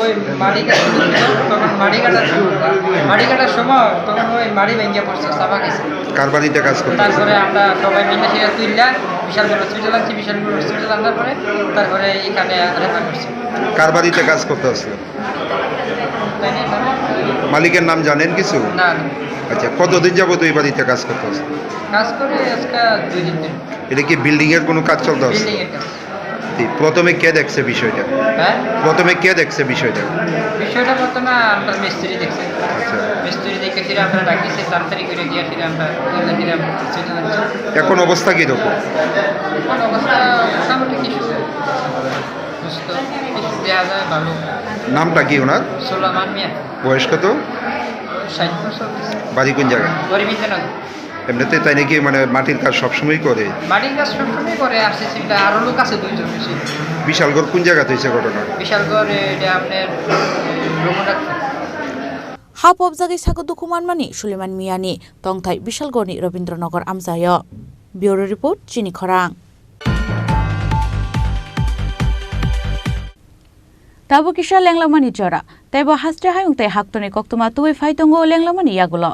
ওই মাটি কাটা, তখন মাটি কাটার, মাটি কাটার সময় তখন ওই মাটি ভেঙে পড়ছে, চাপা গেছে। কার বাড়িতে কাজ করতে? তারপরে আমরা সবাই মিলে সেটা তুললাম, বিশালগড় হসপিটাল আনছি, বিশালগড় হসপিটাল আনার পরে তারপরে এখানে রেফার করছি। কার বাড়িতে কাজ করতে আসলে? তাই না? মালিকের নাম জানেন কিছু? না, না। আচ্ছা, কতদিন যাবত ওই বাড়িতে কাজ করতে আসলে? কাজ করে আজকে দুই দিন ধরে। এটা কি বিল্ডিং এর কোনো কাজ চলতে আসলে? বিল্ডিং এর কাজ। জি, প্রথমে কে দেখছে বিষয়টা? হ্যাঁ? প্রথমে কে দেখছে বিষয়টা? বিষয়টা প্রথমে আমরা মিস্ত্রি দেখছি। আচ্ছা। মিস্ত্রি দেখে ফিরে আমরা ডাকিছি, তাড়াতাড়ি করে গিয়ে ফিরে আমরা তুলে ফিরে আমরা সেটা জানছি। এখন অবস্থা কিরকম? এখন অবস্থা মোটামুটি কিছু সুস্থ, কিছু দেয়া যায় ভালো। নামটা কি ওনার? সুলাইমান মিয়া। বয়স কত? ষাট বছর। বাড়ি কোন জায়গা? গরিবিন্দ্রনগর। এমনিতে তাই নাকি মানে মাটির কাজ সবসময় করে? মাটির কাজ সবসময় করে, আসছে সেটা আরো লোক আছে দুইজন বেশি। বিশালগড় কোন জায়গাতে হয়েছে ঘটনা? বিশালগড়, এটা আপনার, এ, Raghunathpur. Hap objagwi sago dukhu manmani Suleiman Miyani tongthai Bishalgorni Rabindranagar amchaio. Bureau Report, Chini Khorang. Tabuk kisa lenglamani jora, teibo haste hayung tei haktorni koktwma tubui phai tongo lenglamani yagulo.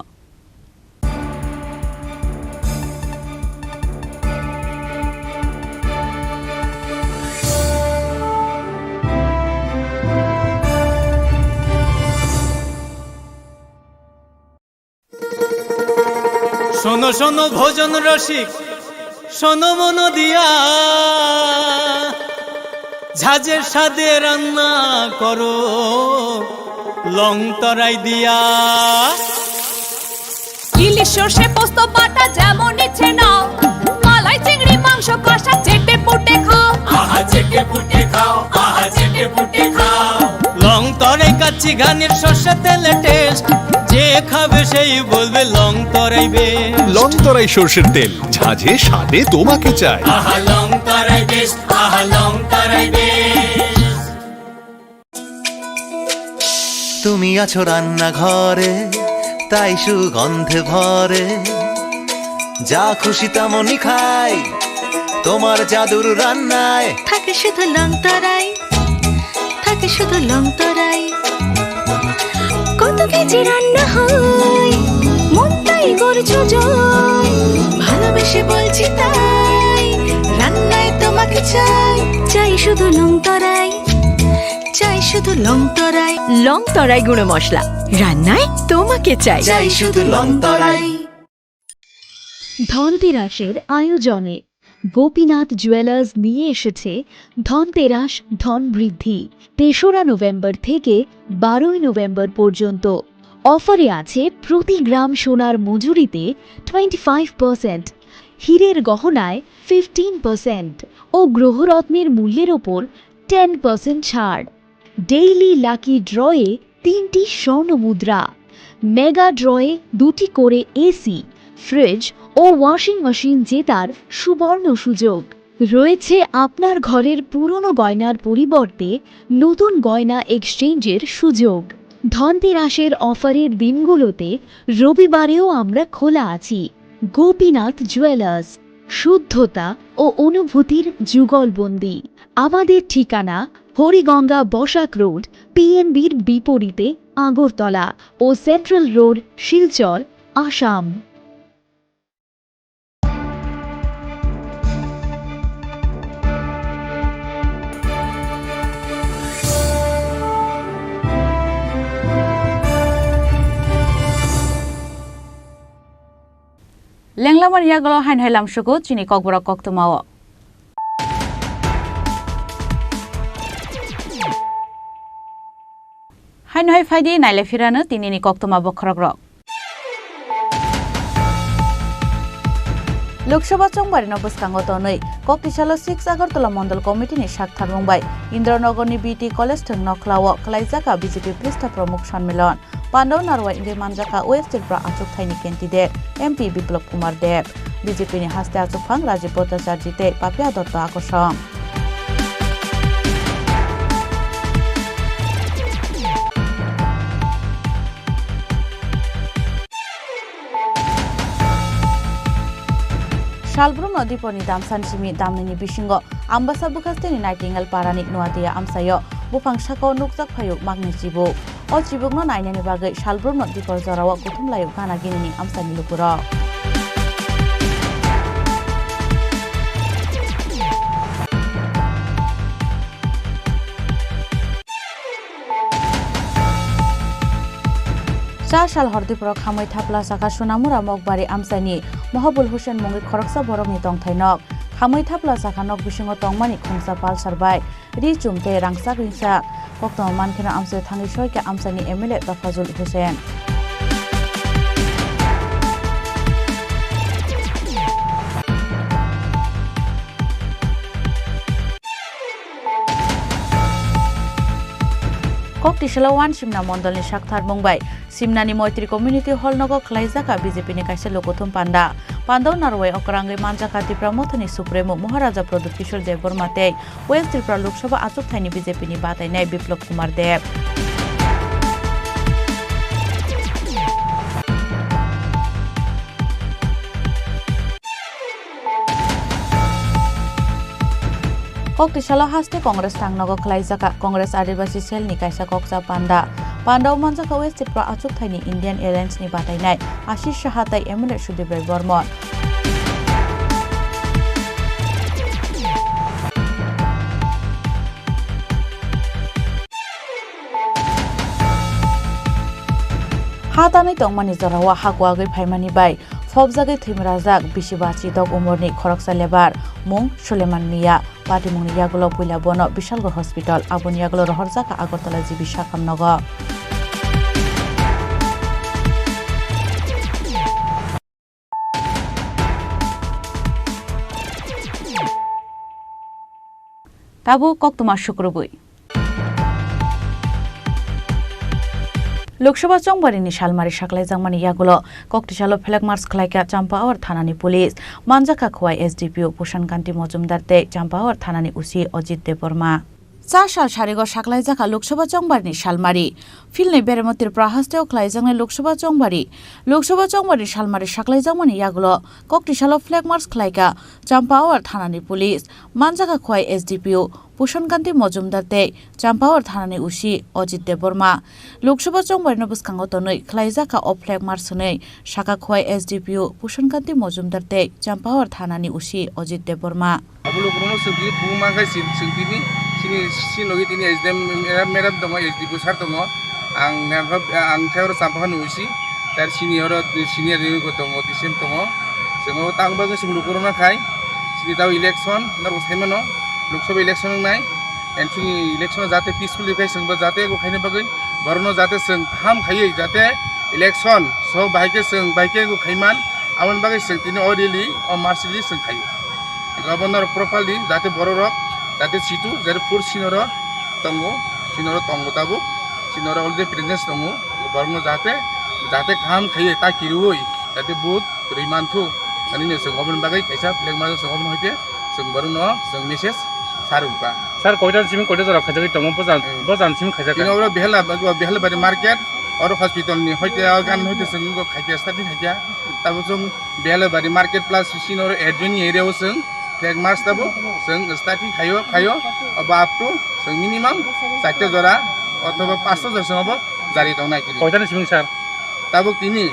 শোনো শোনো ভোজন রসিক, শোনো মন দিয়া, ঝাঁঝের স্বাদে রান্না করো লং তরাই দিয়া। ইলিশ সর্ষে পোস্ত বাটা যেমন ইচ্ছে নাও, মালাই চিংড়ি মাংস কষা চেটে পুটে খাও। আহা চেটে পুটে খাও, আহা চেটে পুটে খাও। লং তরাই কাচ্চি ঘানির সর্ষে তেলে টেস্ট, যে খাবে সেই বলবে লং তরাই বেস্ট। লং তরাই সর্ষের তেল, ঝাঁঝে স্বাদে তোমাকে চাই। আহা লং তরাই বেস্ট, আহা লং তরাই বেস্ট। তুমি আছো রান্নাঘরে, তাই সুগন্ধে ভরে। যা খুশি তেমনই খাই, তোমার জাদুর রান্নায়। থাকে শুধু লং তরাই, থাকে শুধু লং তরাই। কত কেজি রান্না হয়, মনটাই করছো জয়। ভালোবেসে বলছি তাই, রান্নায় তোমাকে চাই, চাই শুধু লং তরাই। চাই শুধু লং তরাই। লং তরাই গুঁড়ো মশলা, রান্নায় তোমাকে চাই। চাই শুধু লং তরাই। ধনতেরাসের আয়োজনে গোপীনাথ জুয়েলার্স নিয়ে এসেছে ধনতেরাস ধন বৃদ্ধি। তেসরা নভেম্বর থেকে বারোই নভেম্বর পর্যন্ত অফারে আছে প্রতি গ্রাম সোনার মজুরিতে টোয়েন্টি ফাইভ পার্সেন্ট, হীরের গহনায় ফিফটিন পার্সেন্ট ও গ্রহরত্নের মূল্যের ওপর টেন পার্সেন্ট ছাড়। ডেইলি লাকি ড্রয়ে তিনটি স্বর্ণ মুদ্রা, মেগা ড্রয়ে দুটি করে এসি, ফ্রিজ ও ওয়াশিং মেশিন জেতার সুবর্ণ সুযোগ। রয়েছে আপনার ঘরের পুরনো গয়নার পরিবর্তে নতুন গয়না এক্সচেঞ্জের সুযোগ। ধনতেরাসের অফারের দিনগুলোতে রবিবারেও আমরা খোলা আছি। গোপীনাথ জুয়েলার্স, শুদ্ধতা ও অনুভূতির যুগলবন্দি। আমাদের ঠিকানা হরিগঙ্গা বসাক রোড, পিএনবির বিপরীতে আগরতলা ও central road, Silchar, Assam. Lenglamani yagulo haino hai lamsugo chini kokborok koktwmao. Haino hai phaidi nailai phirano tinini koktwma bokhorokrok. Lok Sabha chongbarino bwskango tonwi Koktisalo six Agartala Mondol Committee ni sak tharmung bai Indranagarni B T College thwng nokhlao khlaijak B J P Phrista Pramukh Sanmilon. Pandao narwai wngwi manjakha West Tripura achukthai ni candidate M P Biplab Kumar Deb, B J P ni haste achukphang Rajib Bhattacharjee tei Papia Dotto akosom. Salbrum no diponi damsani simi damnini bisingo Ambasa bwkhasteni Nightingale parani Nuatia amsaio buphang sakao nukjak phaio magni chibuk. O chibukno nainani bagwi salbrumno dikor jorao kuthumlaio gana ginini amchaini lukurok. Cha sal hor Tripura khamwi thapla chakha Sonamura Mokbari amchaini Mohobul Hussain mungwi khoroksa borokni tongthai nok. Khamwi thapla chakha nok bisingo tongmani khungsa Pulsar bike, ri chum tei rangchak ringchak. Koktwma mankheno amchai thangwi soikha amchaini M L A Tofazul Hussain. Koktisalo One Simna Mondolni sakthar mung bai Simnani Moitri Community Hall nogo khwlaijak B J P ni kaisa lukuthum panda. Pandao narwai okrangwi manjakha Tipra Mothani Supremo Maharaja Pradyut Kishore Debbarma tei West Tripura Lok Sabha achukthai ni B J P ni batainai Biplab Kumar Deb. Koktisalo haste Congress tangnogo khwlaijakha Congress Adibasi Cell ni kaisa kokcha panda. Pandao manjakha West Tripura achukthai ni Indian Alliance ni batainai Ashish Saha tei M L A Sudip Roy Bormon. Ha tanwi tongmani jorao ha kuagwi phaimani bai phobjagwi thwimrajak bisi ba chidok umorni khoroksa lebar, mung Suleman Mia. Patimungni yagulo puila bono Bishalgarh Hospital, aboni yagulo rohorjakha Agartala G B Sakam nogo. Tabuk koktwma sukrubwi. Lok Sabha chongbarini salmari saklaijakmani yagulo koktisalo flag march khlaikha Champawar thanani police, manjakha Khowai S D P O Pushan Kanti Mojumdar tei Champawar thanani O C Ajit Debbarma. Cha sal sarigo saklaijakha Lok Sabha chongbarini salmari. Philni beremo Tripura hasteo khlaijaknai Lok Sabha chongbari. Lok Sabha chongbari salmari saklaijakmani yagulo koktisalo flag march khlaikha Champawar thanani police, manjakha Khowai S D P O Pushan Kanti Mojumdar tei Champawar thanani O C Ajit Debbarma. Lok Sabha chongbarino bwskango tonwi khlaijakha o flag march hwnwi sakha Khowai S D P O Pushan Kanti Mojumdar tei Champawar thanani O C Ajit Debbarma. Abo lukurokno chwng tini phunukma khe chwng, chwng tini chini, chini logi tini S D M madam tongo, S D P O sir tongo. Ang, ang khe oro Champakha ni O C, tei chini oro senior unit bo tongo, D C M tongo. Chwng o tang bagwi chwng lukurokno khai, chini tao election norok sai mano, Lok Sabha election wngnai. And chini election jate peacefully khai chwng bo jate ego khaina bagwi borokno jate chwng kaham khaiwi jate election so bahai khe chwng bahai khe ego khaiman, aboni bagwi chwng tini o rally, o march rally chwng khaio. Governor properly jate bororok jate situ jate pur sinoro tongo, sinoro tongo tabuk, sinoro already presence tongo, borokno jate, jate kaham khaiye ta kiriwi jate vote rwi manthu, ani no chwng oboni bagwi kaisa flag march chwng oboni hoite chwng borokno chwng message sarwkha. Sir, koita simi koita jora khaijagwi tongo, bojan, hmm, bojan simi khaijak. Bini oro Behela, Behelabari market, oro hospital ni hoite, o gan hoite chwng khaikha, starting khaikha. Tabuk chwng Behelabari market plus sini oro adjoining area o chwng flag march tabuk chwng starting khaio, khaio, obo up to chwng minimum charta jora othoba pasta jora chwng obo jari tongnai kiri. Koitani simi sir? Tabuk tini,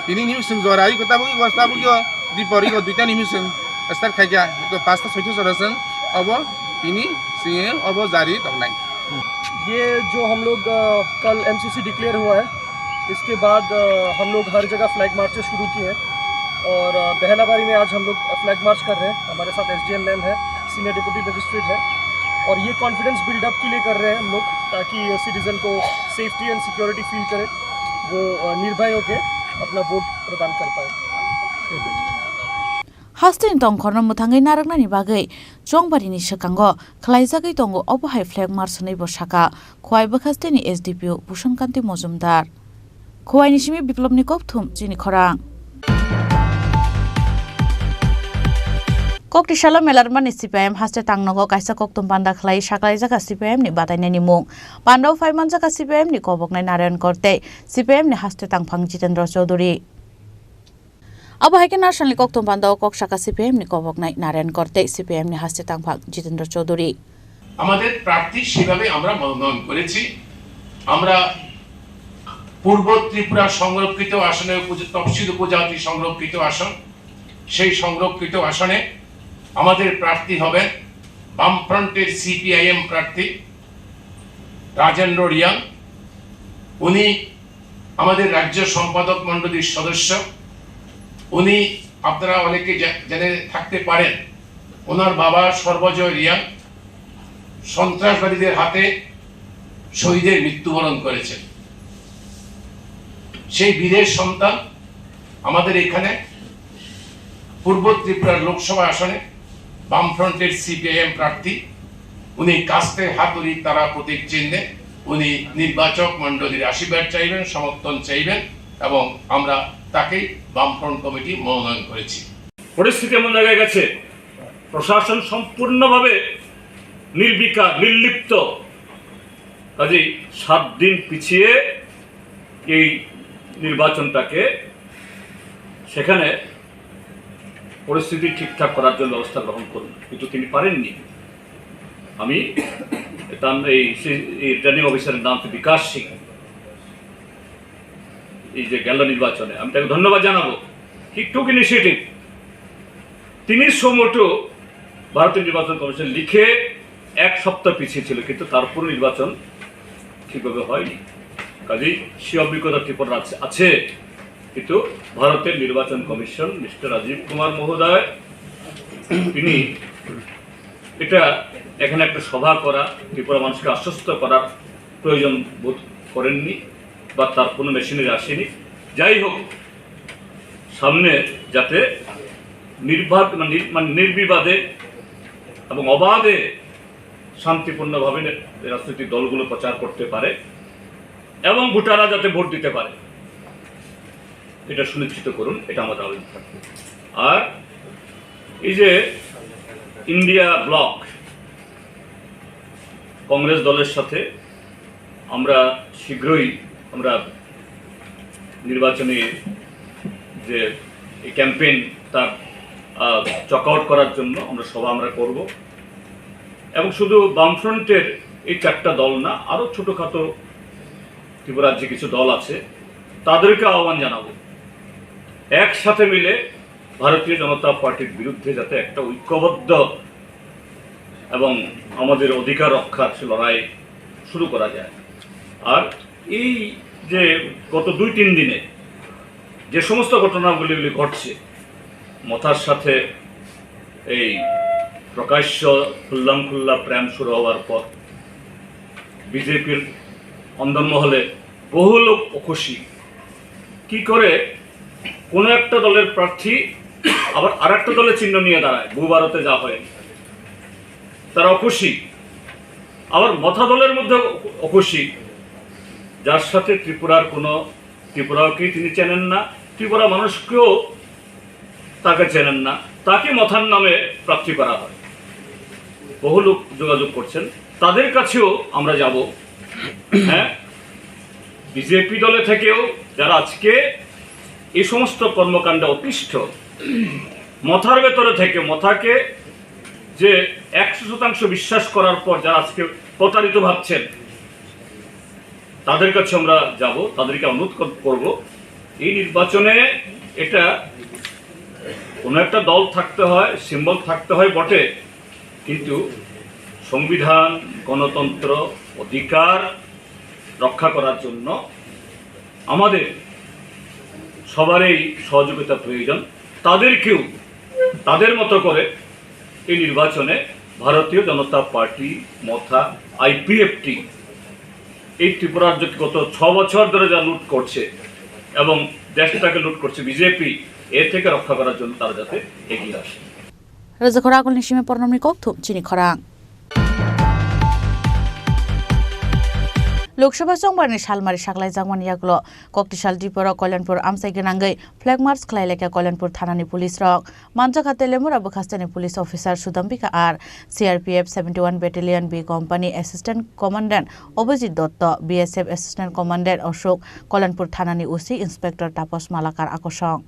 tini ni chwng jora iko tabuk iko tabuk iko dipor iko duita ni chwng start khaikha, iko pasta soita jora chwng obo tini chwng obo jari tongnai. ये जो हम लोग, अ, कल MCC declare हुआ है, इसके बाद, अ, हम लोग हर जगह फ्लैग मार्चेस शुरू किए हैं और, अ, बेहलाबारी में आज हम लोग फ्लैग मार्च कर रहे हैं। हमारे साथ एसडीएम मैम है, सीनियर डेप्यूटी मजिस्ट्रेट है और ये कॉन्फिडेंस बिल्डअप के लिए कर रहे हैं हम लोग, ताकि सिटीजन को सेफ्टी एंड सिक्योरिटी फील करे, वो, अ, निर्भय होके अपना वोट प्रदान कर पाए। Hasteni tongkhorno mwthangwi narwknani bagwi chongbarini swkango khwlaijagwi tongo, obo hai flag march hwnwi bo sakha Khowai bwkhasteni S D P O Bhushan Kanti Mojumdar. Khowaini simi Biplobni kokthum chini khorang. Koktisalo Melarmani C P I M haste tangnogo kaisa kokthum panda khlai saklaijak C P I M ni batainani mung. Pandao phaimanjak C P I M ni koboknai Narayan Kor tei C P I M ni haste tangphang Jitendra Chaudhury. Abo hai khe National ni kokthum panda o kok saka C P I M ni koboknai Narayan Kor tei C P I M ni haste tangphang Jitendra Chaudhury. আমাদের প্রার্থী সেভাবে আমরা মনোনয়ন করেছি। আমরা পূর্ব ত্রিপুরা সংরক্ষিত আসনে, উপজ-, তফসিল উপজাতি সংরক্ষিত আসন, সেই সংরক্ষিত আসনে আমাদের প্রার্থী হবেন বামফ্রন্টের সিপিআইএম প্রার্থী রাজেন্দ্র রিয়াং। উনি আমাদের রাজ্য সম্পাদক মণ্ডলীর সদস্য। উনি, আপনারা অনেকে জা-, জেনে থাকতে পারেন, ওনার বাবা সর্বজয় রিয়াং সন্ত্রাসবাদীদের হাতে শহীদের মৃত্যুবরণ করেছেন। সেই বীরের সন্তান আমাদের এখানে পূর্ব ত্রিপুরার লোকসভা আসনে বামফ্রন্টের সিপিআইএম প্রার্থী। উনি কাস্তে হাতুড়ি তারা প্রতীক চিহ্নে উনি নির্বাচক মণ্ডলীর আশীর্বাদ চাইবেন, সমর্থন চাইবেন, এবং আমরা তাকেই বামফ্রন্ট কমিটি মনোনয়ন করেছি। পরিস্থিতি এমন জায়গায় গেছে, প্রশাসন সম্পূর্ণভাবে নির্বিকার, নির্লিপ্ত। কাজেই সাত দিন পিছিয়ে এই নির্বাচনটাকে সেখানে পরিস্থিতি ঠিকঠাক করার জন্য ব্যবস্থা গ্রহণ করুন, কিন্তু তিনি পারেননি। আমি তার এই সে-, এই রিটার্নিং অফিসারের নাম হচ্ছে বিকাশ সিং। এই যে গেল নির্বাচনে, আমি তাকে ধন্যবাদ জানাবো। He took initiative। তিনি সুমোটো ভারতীয় নির্বাচন কমিশন লিখে এক সপ্তাহ পিছিয়ে ছিল, কিন্তু তারপর নির্বাচন ঠিকভাবে হয়নি। কাজেই সে অভিজ্ঞতা ত্রিপুরার আছে, আছে, কিন্তু ভারতের নির্বাচন কমিশন, মিস্টার রাজীব কুমার মহোদয়, তিনি এটা এখানে একটা সভা করা, ত্রিপুরা মানুষকে আশ্বস্ত করার প্রয়োজন বোধ করেননি বা তার কোনো মেশিনারি আসেনি। যাই হোক, সামনে যাতে নির্বাক-, মানে নির-, মানে নির্বিবাদে এবং অবাধে শান্তিপূর্ণভাবে নে-, রাজনৈতিক দলগুলো প্রচার করতে পারে এবং ভোটাররা যাতে ভোট দিতে পারে, এটা সুনিশ্চিত করুন, এটা আমাদের আবেদন থাকবে। আর এই যে ইন্ডিয়া ব্লক, কংগ্রেস দলের সাথে আমরা শীঘ্রই আমরা নির্বাচনী যে এই ক্যাম্পেইন, তার, আহ, চকআউট করার জন্য আমরা সভা আমরা করব। এবং শুধু বামফ্রন্টের এই চারটা দল না, আরও ছোটোখাটো ত্রিপুরা রাজ্যে কিছু দল আছে, তাদেরকে আহ্বান জানাবো, একসাথে মিলে ভারতীয় জনতা পার্টির বিরুদ্ধে যাতে একটা ঐক্যবদ্ধ এবং আমাদের অধিকার রক্ষার সে লড়াই শুরু করা যায়। আর এই যে গত দুই তিন দিনে যে সমস্ত ঘটনাগুলি ঘটছে, মথার সাথে এই প্রকাশ্য খুল্লাম খুল্লা প্রেম শুরু হওয়ার পর বিজেপির অন্দরমহলে বহু লোক অখুশি। কি করে কোনো একটা দলের প্রার্থী আবার আর একটা দলের চিহ্ন নিয়ে দাঁড়ায়, ভূ ভারতে যা হয়, তারা অখুশি। আবার মথা দলের মধ্যে অখুশি, যার সাথে ত্রিপুরার কোনো, ত্রিপুরাকেই তিনি চেনেন না, ত্রিপুরা মানুষকেও তাকে চেনেন না, তাকে মথার নামে প্রার্থী করা হয়। বহু লোক যোগাযোগ করছেন, তাদের কাছেও আমরা যাব। হ্যাঁ, বিজেপি দলে থেকেও যারা আজকে এই সমস্ত কর্মকাণ্ডে অতিষ্ঠ, মথার ভেতরে থেকে মথাকে যে একশো শতাংশ বিশ্বাস করার পর যারা আজকে প্রতারিত ভাবছেন, তাদের কাছে আমরা যাব, তাদেরকে অনুরোধ কর-, করব, এই নির্বাচনে এটা কোনো একটা দল থাকতে হয়, সিম্বল থাকতে হয় বটে, কিন্তু সংবিধান, গণতন্ত্র, অধিকার রক্ষা করার জন্য আমাদের সবারই সহযোগিতা প্রয়োজন। তাদেরকেও তাদের মতো করে এই নির্বাচনে ভারতীয় জনতা পার্টি, মথা, আইপিএফটি এই ত্রিপুরার যে গত ছ বছর ধরে যা লুট করছে এবং দেশটাকে লুট করছে বিজেপি, এ থেকে রক্ষা করার জন্য তারা যাতে এগিয়ে আসে। Rwjakha Ragulni simi pornomni kokthum chini khorang. Lok Sabha chongbarni salmari saklaijakmani yagulo koktisal Diporo Kalyanpur amchai gwnangwi flag march khlai laikha Kalyanpur thanani police rok. Manjakha Telemura bwkhasteni police officer Sudambika R, C R P F seventy one Battalion B Company Assistant Commandant Abhijit Dotto, B S F Assistant Commandant Ashok, Kalyanpur thanani O C Inspector Tapas Malakar akosong.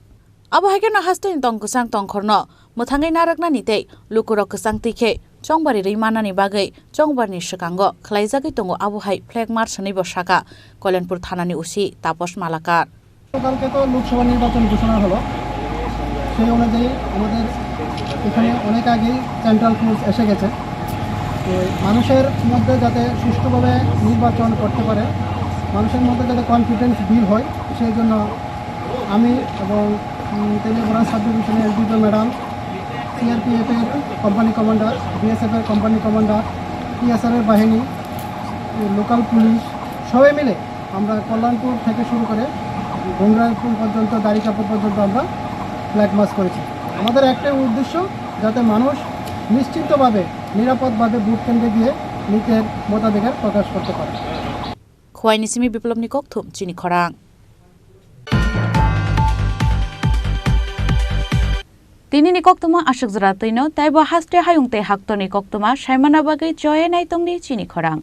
Abo hai kheno hasteni tong kwchang tongkhorno mwthangwi narwknani tei lukurok kwchang twi khe Chongbarwi rwi mannani bagwi chongbarni swkango khwlaijagwi tongo, abo hai flag march hwnwibo sakha Kalyanpur thanani O C Taposh Malakar. গতকালকে তো লোকসভা নির্বাচন ঘোষণা হলো, সেই অনুযায়ী আমাদের এখানে অনেক আগেই সেন্ট্রাল ফোর্স এসে গেছে। তো মানুষের মধ্যে যাতে সুষ্ঠুভাবে নির্বাচন করতে পারে, মানুষের মধ্যে যাতে কনফিডেন্স বিল্ড হয়, সেই জন্য আমি এবং, উম, তেলিয়াপাড়া সাব ডিভিশনের এসডিপিও ম্যাডাম, সিআরপিএফের কোম্পানি কমান্ডার, বিএসএফের কোম্পানি কমান্ডার, টিএসআরের বাহিনী, লোকাল পুলিশ, সবাই মিলে আমরা কল্যাণপুর থেকে শুরু করে ঘুমরাইপুর পর্যন্ত, দ্বারিকাপুর পর্যন্ত আমরা ফ্ল্যাগ মার্চ করেছি। আমাদের একটাই উদ্দেশ্য, যাতে মানুষ নিশ্চিন্তভাবে, নিরাপদভাবে ভোট কেন্দ্রে গিয়ে নিজের মতাধিকার প্রকাশ করতে পারে। Khwaini simi Biplobni kokthum chini khorang. Tinini koktwma aswk jora twino, teibo haste hayung tei haktorni koktwma saimana bagwi choye naitongdi chini khorang.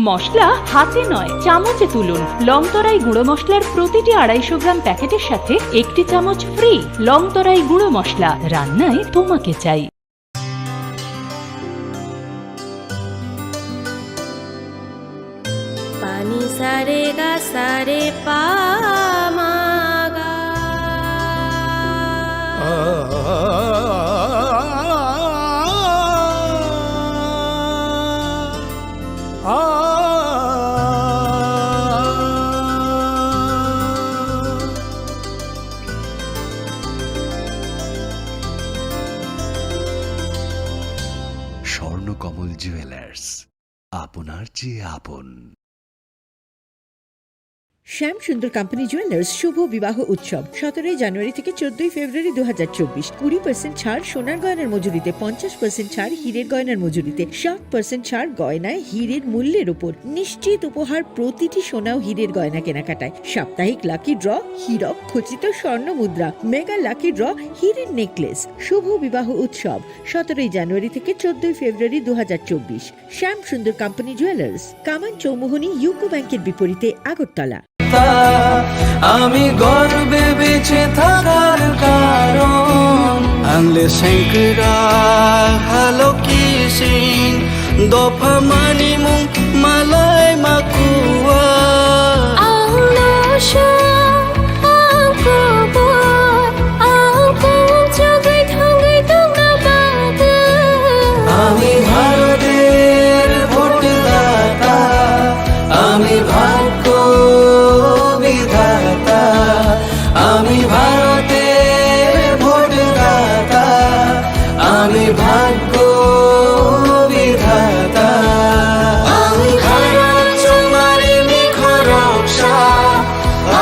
মশলা হাতে নয়, চামচে তুলুন। লংতরাই গুঁড়ো মশলার প্রতিটি আড়াইশো গ্রাম প্যাকেটের সাথে একটি চামচ ফ্রি। লংতরাই গুঁড়ো মশলা, রান্নায় তোমাকে চাই। Pani sare ga sare pa ma ga. Swarnakamal jewellers, আপনার চেয়ে আপন। শ্যাম সুন্দর কোম্পানি জুয়েলার্স শুভ বিবাহ উৎসব সতেরোই জানুয়ারি থেকে চোদ্দই ফেব্রুয়ারি দু হাজার চব্বিশ। কুড়ি পার্সেন্ট ছাড় সোনার গয়নার মজুরিতে, পঞ্চাশ পার্সেন্ট ছাড় হীরের গয়নার মজুরিতে, সাত পার্সেন্ট ছাড় গয়নায় হীরের মূল্যের উপর। নিশ্চিত উপহার প্রতিটি সোনা ও হীরের গয়না কেনাকাটায়। সাপ্তাহিক লাকি ড্র, হীরক খচিত স্বর্ণ মুদ্রা, মেগা লাকি ড্র, হীরের নেকলেস। শুভ বিবাহ উৎসব সতেরোই জানুয়ারি থেকে চোদ্দই ফেব্রুয়ারি দু হাজার চব্বিশ। শ্যাম সুন্দর কোম্পানি জুয়েলার্স, কামান চৌমুহনী ইউকো ব্যাংকের বিপরীতে, আগরতলা। আমি গর্বে বেঁচে থাকার কারণ। Ang le sengkra halo kising, dopha mani mung malai makua. Ang no sha, ang kubur, ang kung chugui thangui tongna bagwi. আমি ভারতের ভোটদাতা, আমি ভাগ্য বিধাতা, আমি ভারতের ভোটদাতা, আমি ভাগ্য বিধাতা। আমি ভারত তোমার নিখরকশা,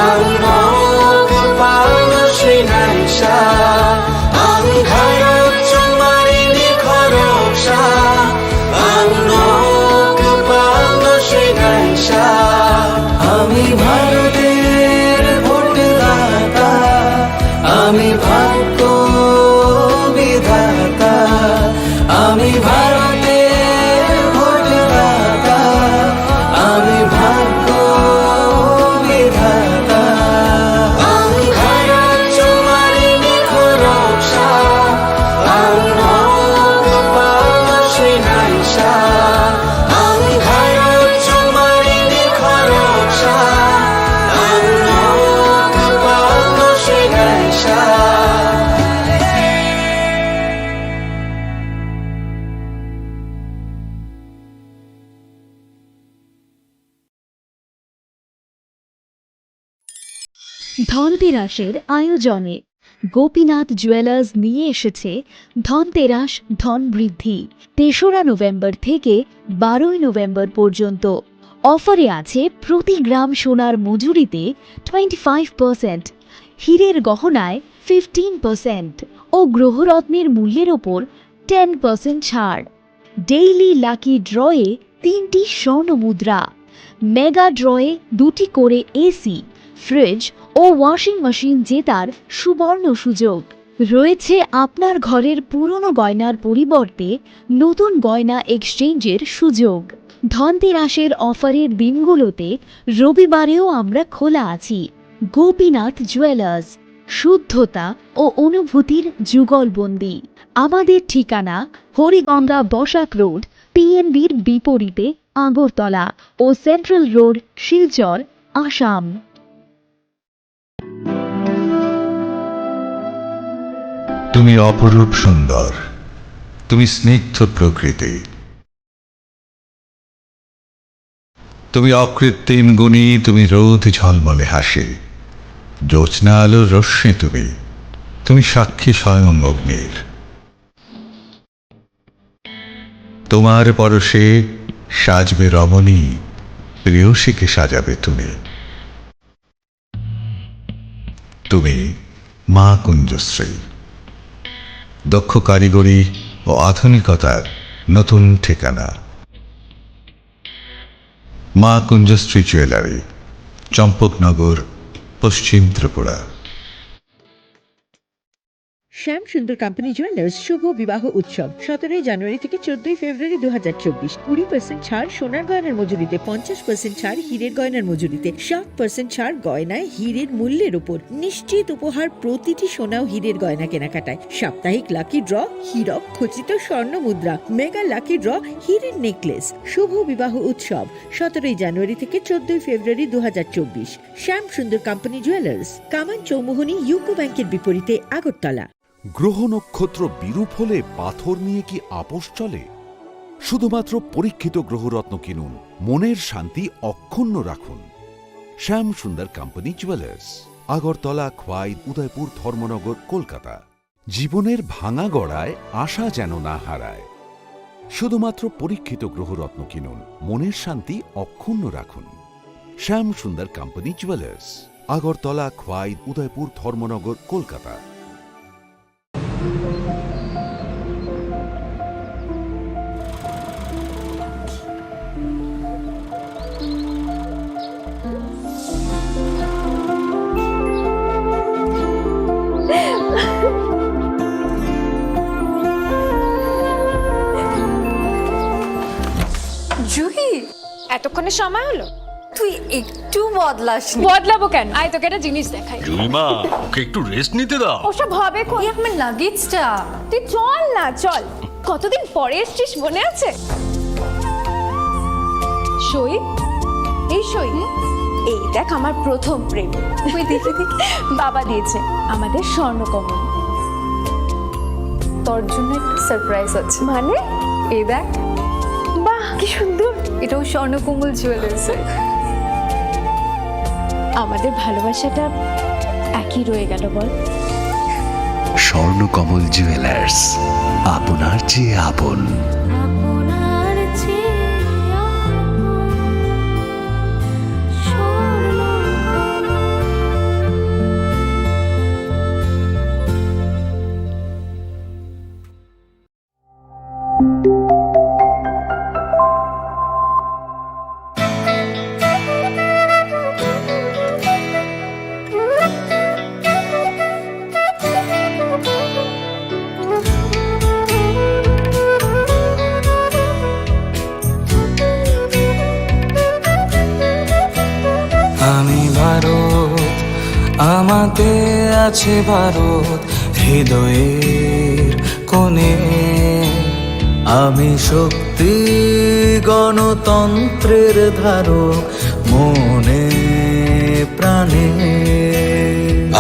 ang nok pano swinaisa, ang bharat chongmari ni khoroksa, ang nok pano swinaisa. আমি ভারতের ভোটদাতা, আমি ভাগ্য বিধাতা, আমি ভারতের ভোটদাতা, আমি ভাগ্য বিধাতা। Ang bharat chongmari ni khoroksa, ang nok pano swinaisa. Ang bharat chongmari ni khoroksa, ang nok pano swinaisa. ধনতেরাসের আয়োজনে গোপীনাথ জুয়েলার্স নিয়ে এসেছে ধনতেরাস ধন বৃদ্ধি। তেসরা নভেম্বর থেকে বারোই নভেম্বর পর্যন্ত অফারে আছে প্রতি গ্রাম সোনার মজুরিতে টোয়েন্টি ফাইভ পার্সেন্ট, হীরের গহনায় ফিফটিন পার্সেন্ট, ও গ্রহরত্নের মূল্যের ওপর টেন পার্সেন্ট ছাড়। ডেইলি লাকি ড্রয়ে তিনটি স্বর্ণ মুদ্রা, মেগা ড্রয়ে দুটি করে এসি, ফ্রিজ ও ওয়াশিং মেশিন জেতার সুবর্ণ সুযোগ। রয়েছে আপনার ঘরের পুরনো গয়নার পরিবর্তে নতুন গয়না এক্সচেঞ্জের সুযোগ। ধনতেরাসের অফারের দিনগুলোতে রবিবারেও আমরা খোলা আছি। গোপীনাথ জুয়েলার্স, শুদ্ধতা ও অনুভূতির যুগলবন্দি। আমাদের ঠিকানা হরিগঙ্গা বসাক রোড, পিএনবির বিপরীতে আগরতলা ও সেন্ট্রাল রোড, শিলচর, আসাম। তুমি অপরূপ সুন্দর, তুমি স্নিগ্ধ প্রকৃতি, তুমি অকৃত্রিম গুণী, তুমি রোদ ঝলমলে হাসি, জ্যোৎস্না আলোর রশ্মি তুমি, তুমি সাক্ষী স্বয়ং অগ্নির। তোমার পরশে সাজবে রমণী, প্রেয়সীকে সাজাবে তুমি। তুমি মা কুঞ্জশ্রী, দক্ষ কারিগরি ও আধুনিকতার নতুন ঠিকানা। মা কুঞ্জশ্রী জুয়েলারি, চম্পকনগর, পশ্চিম ত্রিপুরা। শ্যাম সুন্দর কোম্পানি জুয়েলার্স শুভ বিবাহ উৎসব সতেরোই জানুয়ারি থেকে চোদ্দই ফেব্রুয়ারি দু হাজার চব্বিশ। কুড়ি পার্সেন্ট ছাড় সোনার গয়নার মজুরিতে, পঞ্চাশ পার্সেন্ট ছাড় হীরের গয়নার মজুরিতে, সাত পার্সেন্ট ছাড় গয়নায় হীরের মূল্যের উপর। নিশ্চিত উপহার প্রতিটি সোনা ও হীরের গয়না কেনাকাটায়। সাপ্তাহিক লাকি ড্র, হীরক খচিত স্বর্ণ মুদ্রা, মেগা লাকি ড্র, হীরের নেকলেস। শুভ বিবাহ উৎসব সতেরোই জানুয়ারি থেকে চোদ্দই ফেব্রুয়ারি দু হাজার চব্বিশ। শ্যাম সুন্দর কোম্পানি জুয়েলার্স, কামান চৌমুহনী ইউকো ব্যাংকের বিপরীতে আগরতলা। গ্রহ নক্ষত্র বিরূপ হলে পাথর নিয়ে কি আপোষ চলে? শুধুমাত্র পরীক্ষিত গ্রহরত্ন কিনুন, মনের শান্তি অক্ষুণ্ণ রাখুন। শ্যাম সুন্দর কোম্পানি জুয়েলার্স, আগরতলা, খোয়াই, উদয়পুর, ধর্মনগর, কলকাতা। জীবনের ভাঙা গড়ায় আশা যেন না হারায়। শুধুমাত্র পরীক্ষিত গ্রহরত্ন কিনুন, মনের শান্তি অক্ষুণ্ণ রাখুন। শ্যাম সুন্দর কোম্পানি জুয়েলার্স, আগরতলা, খোয়াই, উদয়পুর, ধর্মনগর, কলকাতা। জুহি, এতক্ষণে সময় হলো? তুই একটু বদলাসনি। বদলাবো কেন? আয়, তোকে একটা জিনিস দেখাই। জুইমা, ওকে একটু রেস্ট নিতে দাও। ওসব হবে কই? এই আমার লাগেজটা। তুই চল না, চল। কতদিন পরে এসছিস, মনে আছে? সই, এই সই। এই দেখ, আমার প্রথম প্রেম। ওই দেখি, দেখি। বাবা দিয়েছে আমাদের স্বর্ণকমল। তোর জন্য একটা সারপ্রাইজ আছে। মানে? এই দেখ। বাহ, কি সুন্দর। এটাও স্বর্ণকমল জুয়েলার্সের। আমাদের ভালোবাসাটা একই রয়ে গেল, বল? স্বর্ণকমল জুয়েলার্স, আপনার চেয়ে আপন। আপনার চেয়ে আপন। আমি ভারত, আমাতে আছে ভারত হৃদয়ের কোণে। আমি শক্তি গণতন্ত্রের ধারক মনে প্রাণে।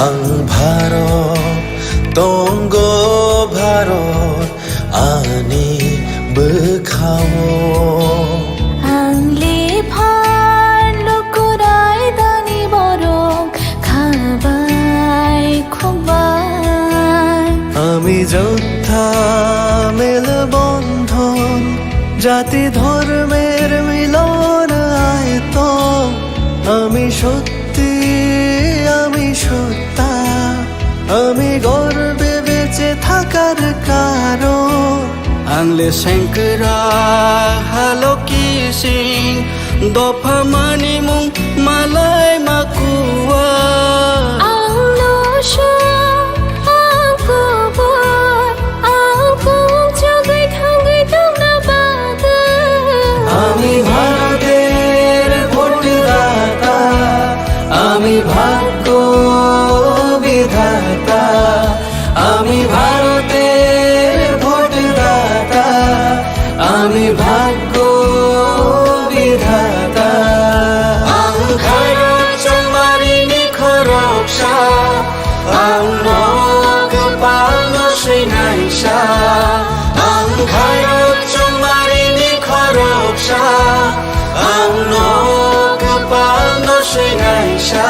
আং ভারত, তঙ্গ Bharat, ani bwkhao. Ang lephar lukurai dani borok khabai khukbai. আমি যোদ্ধা মেলবন্ধন, জাতি ধর্মের মিলন আয়তন। আমি শক্তি, আমি সত্তা, আমি গর্বে বেঁচে বেঁচে থাকার কারণ। Ang le sengkrak haloki sing, dopha mani mung malai ma kuwa. Ang no song, ang kubur, ang kung chugui thangui tongna bagwi. আমি ভারতের ভোটদাতা, আমি ভাগ্য বিধাতা, আমি ভারতের ভোটদাতা, আমি ভাগ্য বিধাতা। Ang khairok chongmarini khoroksa, ang no kwpalno swinaisa. Ang khairok chongmarini khoroksa, ang no kwpalno swinaisa.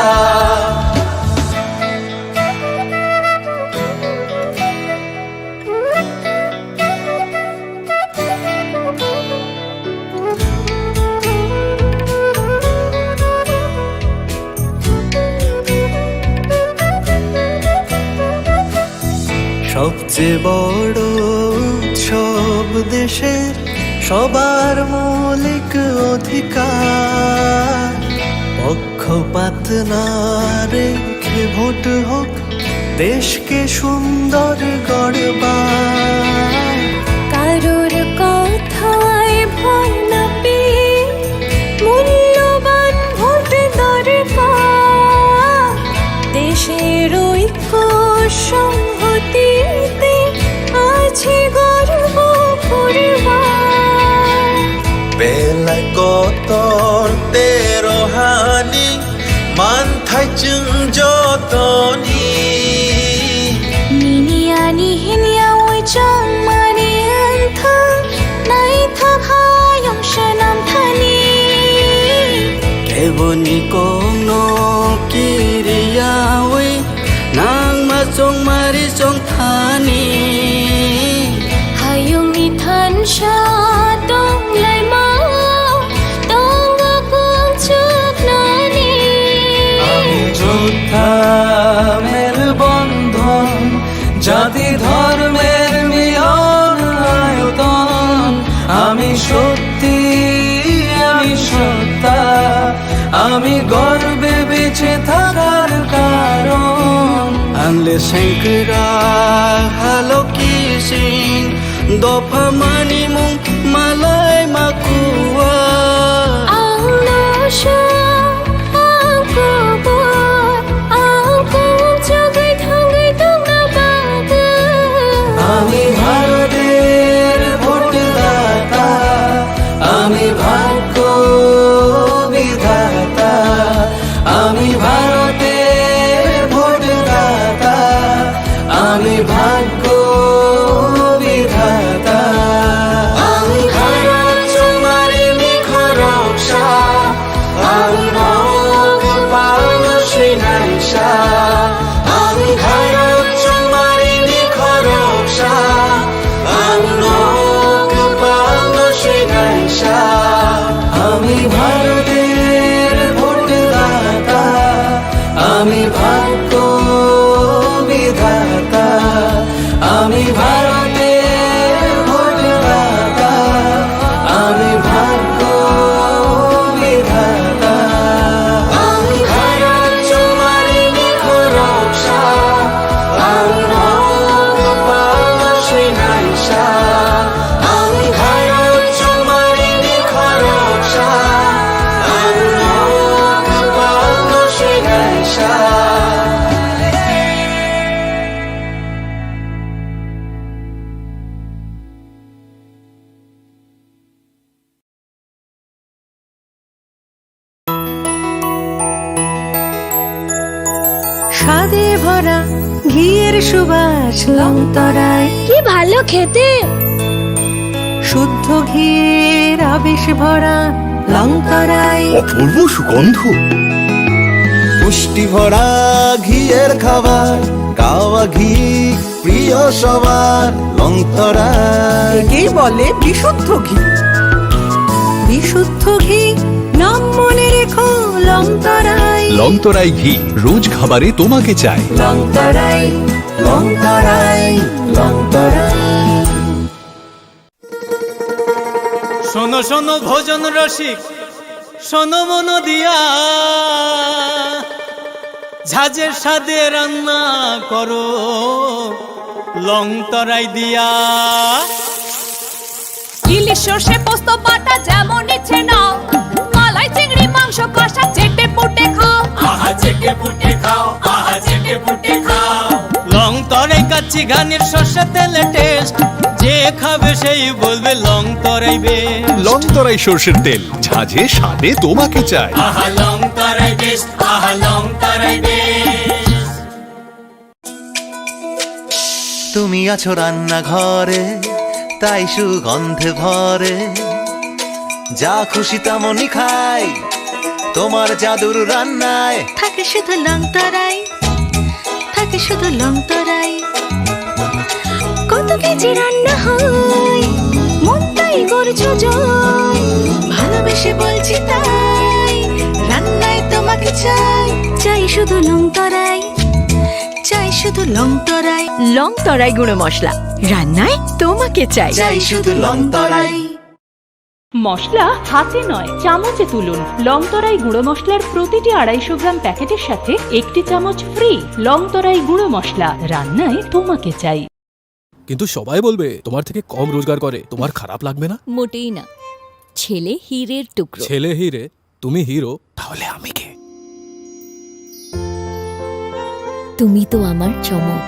সবচেয়ে বড় উৎসব দেশের সবার মৌলিক অধিকার। পক্ষপাত না রেখে ভোট হোক দেশকে সুন্দর গড়বার। কারোর কথায় ভয় না পেয়ে মূল্যবান ভোট দরকার। দেশের ঐক্য সংহতিতে আছে গর্ব করবার। Belai kotor tei rohani manthai chwng jotoni. Nini ani hinya oi chongmani wngthang, naithok hayung swnam thani. Keboni kokno kiriyawi nangma chongmari chongthani. Hayungni thansa tonglaima tongo kung chuknani. আমি যোদ্ধা মেলবন্ধন, জাতি ধর্মের মিলন আয়তন। আমি শক্তি, আমি সত্তা, আমি গর্বে বেঁচে থাকার কারণ। Ang le sengkrak haloki sing, dopha mani mung malai ma kuwa. Ang no song, ang kubur, ang kung chugui thangui tongna bagwi. আমি ভারতের ভোটদাতা, আমি ভাগ্য বিধাতা, আমি ভারতের ভোটদাতা, আমি ভাগ্য বিধাতা। Ang khairok chongmarini khoroksa, ang no kwpalno swinaisa. Ang khairok chongmarini khoroksa, ang no kwpalno swinaisa. আমি ভারতের ভোটদাতা, আমি ভাগ্য বিধাতা, আমি ভারতের ভোটদাতা, আমি ভাগ্য বিধাতা। Ang khairok chongmarini khoroksa, ang no kwpalno swinaisa. Ang khairok chongmarini khoroksa, ang no kwpalno swinaisa. স্বাদে ভরা ঘিয়ের সুবাস লংতরায়। কি ভালো খেতে! শুদ্ধ ঘিয়ের আবেশ ভরা লংতরায়। অপূর্ব সুগন্ধ। পুষ্টি ভরা ঘিয়ের খাবার, গাওয়া ঘি প্রিয় সবার লংতরায়। একেই বলে বিশুদ্ধ ঘি। বিশুদ্ধ ঘি, নাম মনে রেখো লংতরায়। লংতরায় ঘি, রোজ খাবারে তোমাকে চাই। লংতরায়, লংতরায়। শোনো ভোজন রসিক, শোনো মন দিয়া, ঝাঁঝে স্বাদে রান্না করো লং তরাই দিয়া। ইলিশ সর্ষে পোস্ত বাটা যেমন ইচ্ছে নাও, মালাই চিংড়ি মাংস কষা চেটে পুটে খাও। আহা চেটে পুটে খাও, আহা চেটে পুটে খাও। লং তরাই কাচ্চি ঘানির সর্ষে তেলে টেস্ট, যে খাবে সেই বলবে লং তরাই বেস্ট। লং তরাই সর্ষের তেল, ঝাঁঝে স্বাদে তোমাকে চাই। আহা লং তরাই বেস্ট, আহা লং তরাই বেস্ট। তুমি আছো রান্নাঘরে, তাই সুগন্ধে ভরে। যা খুশি তেমনই খাই তোমার জাদুর রান্নায়। থাকে শুধু লং তরাই, থাকে শুধু লং তরাই। কত কেজি রান্না হয়, মনটাই করছো জয়। ভালোবেসে বলছি তাই, রান্নায় তোমাকে চাই। চাই শুধু লং তরাই, চাই শুধু লং তরাই। লং তরাই গুঁড়ো মশলা, রান্নায় তোমাকে চাই। চাই শুধু লং তরাই। মশলা হাতে নয়, চামচে তুলুন। লং তরাই গুঁড়ো মশলার প্রতিটি আড়াইশো গ্রাম প্যাকেটের সাথে একটি চামচ ফ্রি। লং তরাই গুঁড়ো মশলা, রান্নায় তোমাকে চাই। কিন্তু সবাই বলবে তোমার থেকে কম রোজগার করে, তোমার খারাপ লাগবে না? মোটেই না। ছেলে হীরের টুকরো। ছেলে হিরে, তুমি হিরো, তাহলে আমি কে? তুমি তো আমার চমক।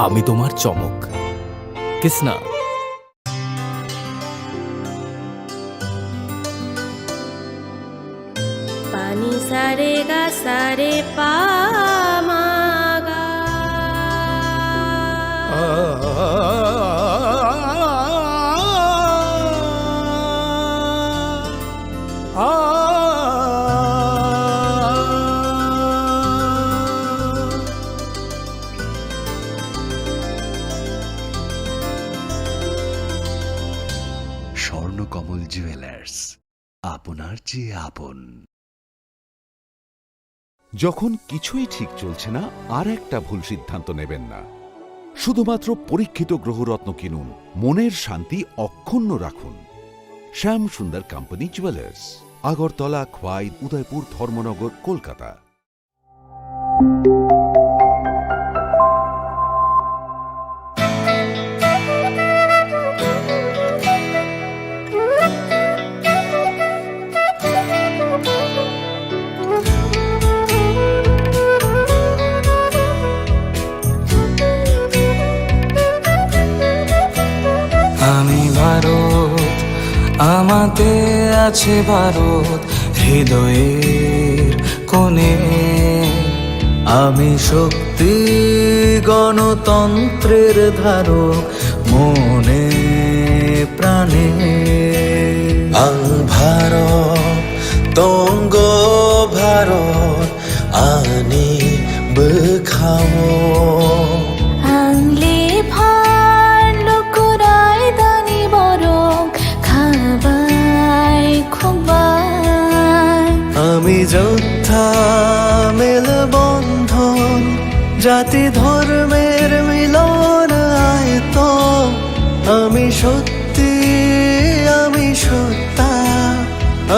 আমি তোমার চমক। কিসনা। পানি সারে গা সারে পা মা গা। স্বর্ণকমল জুয়েলার্স, আপনার চেয়ে আপন। যখন কিছুই ঠিক চলছে না, আর একটা ভুল সিদ্ধান্ত নেবেন না। শুধুমাত্র পরীক্ষিত গ্রহরত্ন কিনুন, মনের শান্তি অক্ষুণ্ণ রাখুন। শ্যাম সুন্দর কোম্পানি জুয়েলার্স, আগরতলা, খোয়াই, উদয়পুর, ধর্মনগর, কলকাতা। আমি ভারত, আমাতে আছে ভারত হৃদয়ের কোণে। আমি শক্তি গণতন্ত্রের ধারক মনে প্রাণে। আং ভারত, তঙ্গ Bharat, ani bwkhao. Ang le phan lukurai dani borok khabai khukbai. আমি যোদ্ধা মেলবন্ধন, জাতি ধর্মের মিলন আয়তন। আমি সত্য সত্যি আমি সত্তা,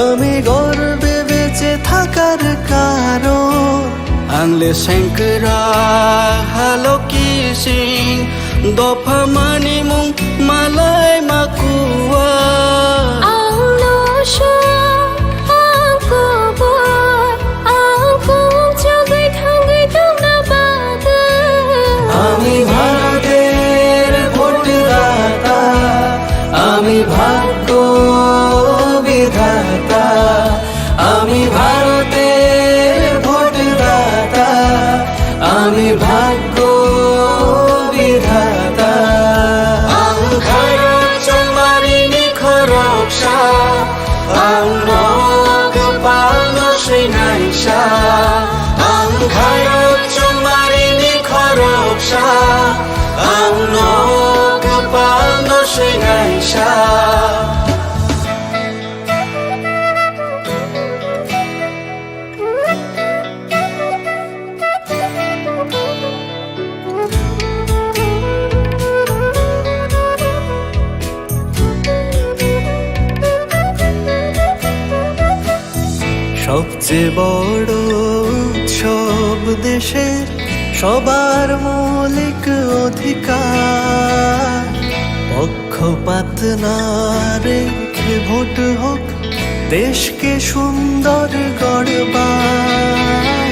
আমি গর্বে বেঁচে থাকার কারণ। Ang le sengkra haloki sing, dopha manimung malai makua. Ang no sha, ang kubur, ang kung chugui thangui tongna badu. আমি ভারতের ভোটদাতা, আমি ভাগ্য বিধাতা। আমি ভারতের ভোটদাতা, আমি ভাগ্য বিধাতা। Ang kharok chongmarini khoroksa, ang nok palno swinaisa. Ang kharok chongmarini khoroksa, ang nok palno swinaisa. যে বড় উৎসব দেশের সবার মৌলিক অধিকার, পক্ষপাত না রেখে ভোট হোক দেশকে সুন্দর গড়বার।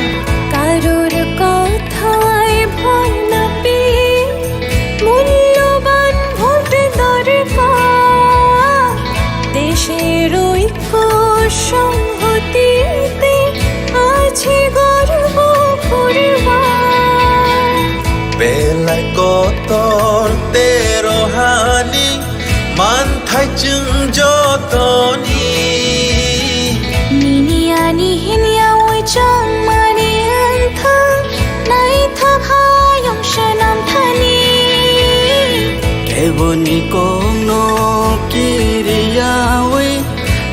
কারোর কথায় ভয় না পেয়ে মূল্যবান ভোট দরকার। দেশের ঐক্য সংহতিতে আছে গর্ব করবার। Belai kotor tei rohani manthai chwng jotoni. Nini ani hinya oi chongmani wngthang, naithok hayung swnam thani. Keboni kokno kiriyawi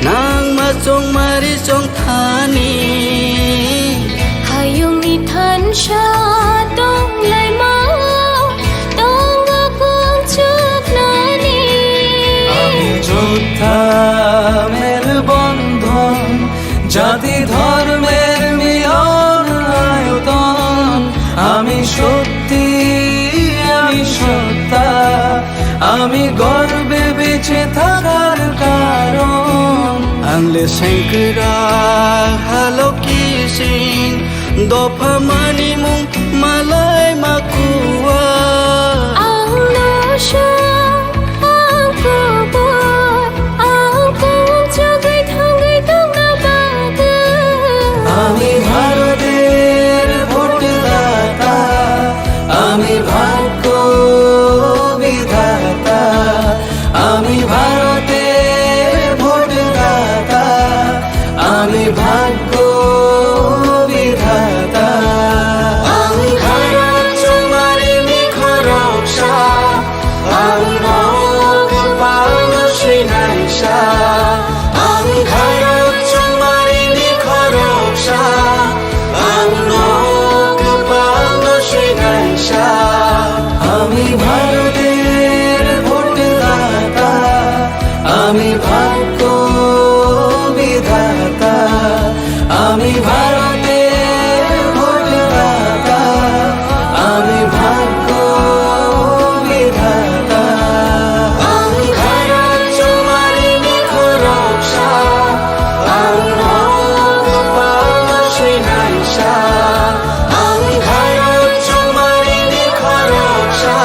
nangma chongmari chongthani. Hayungni thansa tonglaima tongo kung chuknani. আমি যোদ্ধা মেলবন্ধন, জাতি ধর্মের মিলন আয়তন। আমি শক্তি, আমি সত্তা, আমি গর্বে বেঁচে থাকার কারণ। Ang le sengkra halo kising dopha manimung malai makua. Ang no sa, ang kubur, ang kung chugwi thangwi tongna bagwi. আমি ভারতের ভোটদাতা, আমি ভাগ্য বিধাতা। আমি ভারতের ভোটদাতা, আমি ভাগ্য বিধাতা। আমি ভারত তোমার নিখরকশা, আমি রোগ পালন সিনাইশা। আমি ভারত তোমার নিখরকশা, আমি রোগ পালন সিনাইশা। আমি ভারতের ভোটদাতা, আমি ভাগ্য বিধাতা। আমি ভারতের ভোটদাতা, আমি ভাগ্য বিধাতা। আমি ভারত তোমার নিখরকশা, আমি রোগ পালন সিনাইশা। Ang harap chumari ni khoroksa,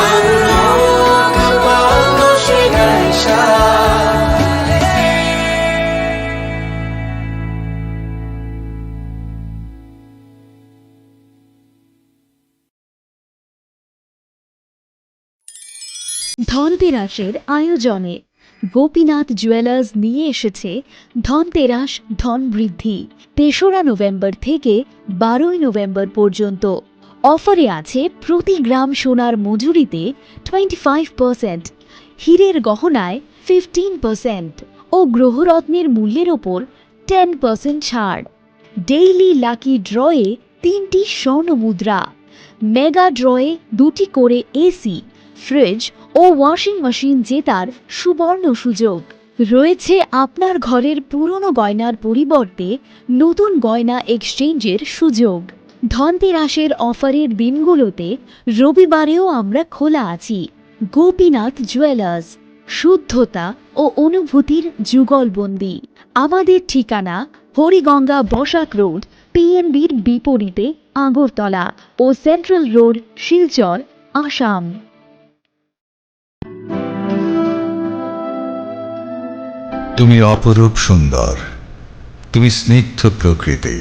ang nok pano sinai sa. ধনতেরাসের আয়োজনে গোপীনাথ জুয়েলার্স নিয়ে এসেছে ধনতেরাস ধন বৃদ্ধি। তেসরা নভেম্বর থেকে বারোই নভেম্বর পর্যন্ত অফারে আছে প্রতি গ্রাম সোনার মজুরিতে টোয়েন্টি ফাইভ পার্সেন্ট, হীরের গহনায় ফিফটিন পার্সেন্ট ও গ্রহরত্নের মূল্যের ওপর টেন পার্সেন্ট ছাড়। ডেইলি লাকি ড্রয়ে তিনটি স্বর্ণ মুদ্রা, মেগা ড্রয়ে দুটি করে এসি, ফ্রিজ ও ওয়াশিং মেশিন জেতার সুবর্ণ সুযোগ। রয়েছে আপনার ঘরের পুরনো গয়নার পরিবর্তে নতুন গয়না এক্সচেঞ্জের সুযোগ। ধনতেরাসের অফারের দিনগুলোতে রবিবারেও আমরা খোলা আছি। গোপীনাথ জুয়েলার্স, শুদ্ধতা ও অনুভূতির যুগলবন্দি। আমাদের ঠিকানা হরিগঙ্গা বসাক রোড, পিএনবির বিপরীতে আগরতলা ও সেন্ট্রাল রোড, শিলচর, আসাম। তুমি অপরূপ সুন্দর, তুমি স্নিগ্ধ প্রকৃতি।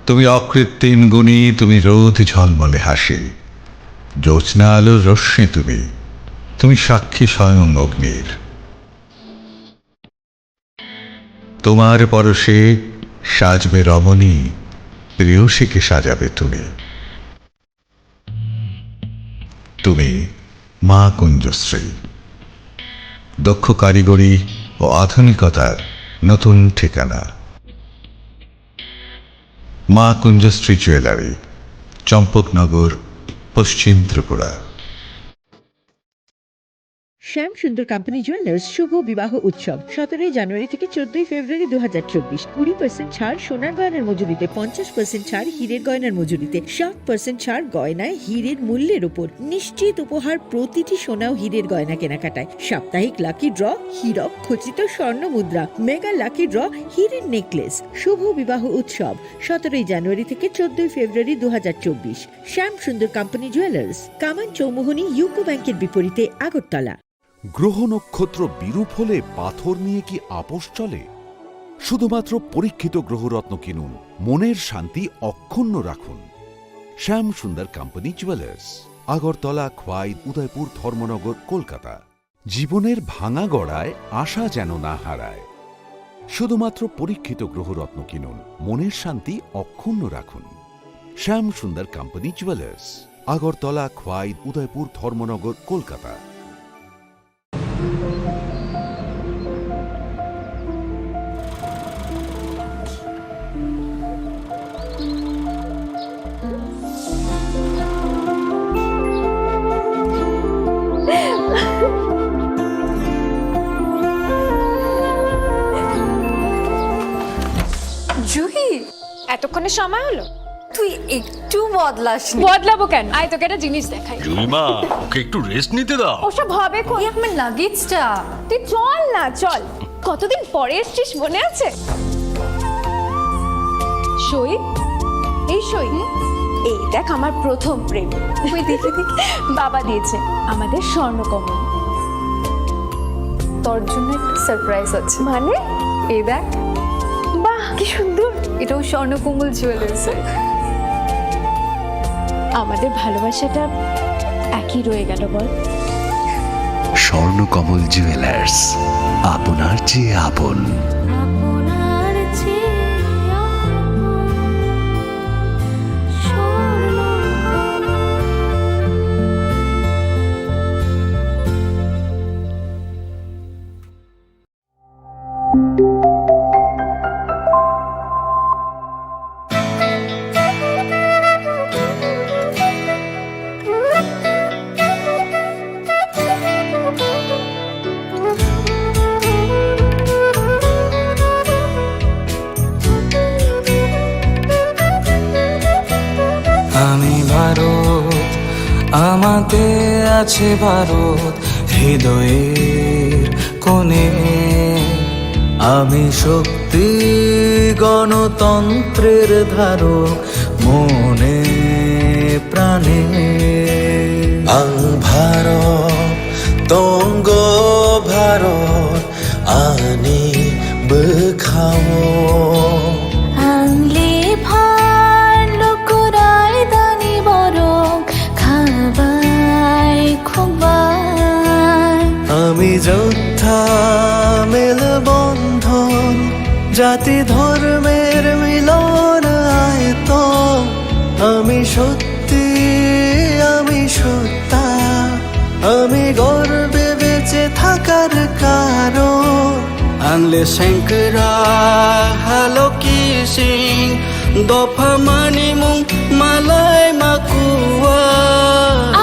তুমি অকৃত্রিম গুণী, তুমি রোদ ঝলমলে হাসি, জ্যোৎস্না আলোর রশ্মি তুমি, তুমি সাক্ষী স্বয়ং অগ্নির। তোমার পরশে সাজবে রমণী, প্রেয়সীকে সাজাবে তুমি। তুমি মা কুঞ্জশ্রী, দক্ষ কারিগরি ও আধুনিকতার নতুন ঠিকানা। মা কুঞ্জশ্রী জুয়েলারি, চম্পকনগর, পশ্চিম ত্রিপুরা। শ্যাম সুন্দর কোম্পানি জুয়েলার্স শুভ বিবাহ উৎসব সতেরোই জানুয়ারি থেকে চোদ্দই ফেব্রুয়ারি দু হাজার চব্বিশ। কুড়ি পার্সেন্ট ছাড় সোনার গয়নার মজুরিতে, পঞ্চাশ পার্সেন্ট ছাড় হীরের গয়নার মজুরিতে, সাত পার্সেন্ট ছাড় গয়নায় হীরের মূল্যের উপর। নিশ্চিত উপহার প্রতিটি সোনা ও হীরের গয়না কেনাকাটায়। সাপ্তাহিক লাকি ড্র, হীরক খচিত স্বর্ণ মুদ্রা, মেগা লাকি ড্র, হীরের নেকলেস। শুভ বিবাহ উৎসব সতেরোই জানুয়ারি থেকে চোদ্দই ফেব্রুয়ারি দু হাজার চব্বিশ। শ্যাম সুন্দর কোম্পানি জুয়েলার্স, কামান চৌমুহনী ইউকো ব্যাংকের বিপরীতে, আগরতলা। গ্রহ নক্ষত্র বিরূপ হলে পাথর নিয়ে কি আপোষ চলে? শুধুমাত্র পরীক্ষিত গ্রহরত্ন কিনুন, মনের শান্তি অক্ষুণ্ণ রাখুন। শ্যাম সুন্দর কোম্পানি জুয়েলার্স, আগরতলা, খোয়াই, উদয়পুর, ধর্মনগর, কলকাতা। জীবনের ভাঙা গড়ায় আশা যেন না হারায়। শুধুমাত্র পরীক্ষিত গ্রহরত্ন কিনুন, মনের শান্তি অক্ষুণ্ণ রাখুন। শ্যাম সুন্দর কোম্পানি জুয়েলার্স, আগরতলা, খোয়াই, উদয়পুর, ধর্মনগর, কলকাতা। জুহি, এতক্ষণে সময় হলো? তুই একটু বদলাসনি। বদলাবো কেন? আয়, তোকে একটা জিনিস দেখাই। জুলিমা, ওকে একটু রেস্ট নিতে দাও। ওসব হবে কোন? এই আমার লাগেজটা। তুই চল না, চল। কতদিন পরে এসছিস, মনে আছে? সই, এই সই। এই দেখ, আমার প্রথম প্রেম। ওই দেখি, দেখি। বাবা দিয়েছে আমাদের স্বর্ণকমল। তোর জন্য একটা সারপ্রাইজ আছে। মানে? এই দেখ। বাহ, কি সুন্দর। এটাও স্বর্ণকমল জুয়েলার্স। আমাদের ভালোবাসাটা একই রয়ে গেল, বল? স্বর্ণকমল জুয়েলার্স, আপনার চেয়ে আপন। আমি ভারত, আমাতে আছে ভারত হৃদয়ের কোণে। আমি শক্তি, গণতন্ত্রের ধারক মনে প্রাণে। Ang Bharat, tonggo Bharat, ani bwkhao. Ang lephar lukurai dani borok khabai khukbai. Ami jotha melbondhon, jati dhormer milon aito. Ami sotthi, ami sotta, ami gorbe beche thakar karon. Ang le sengkra haloki sing, dopha manimung malai makua.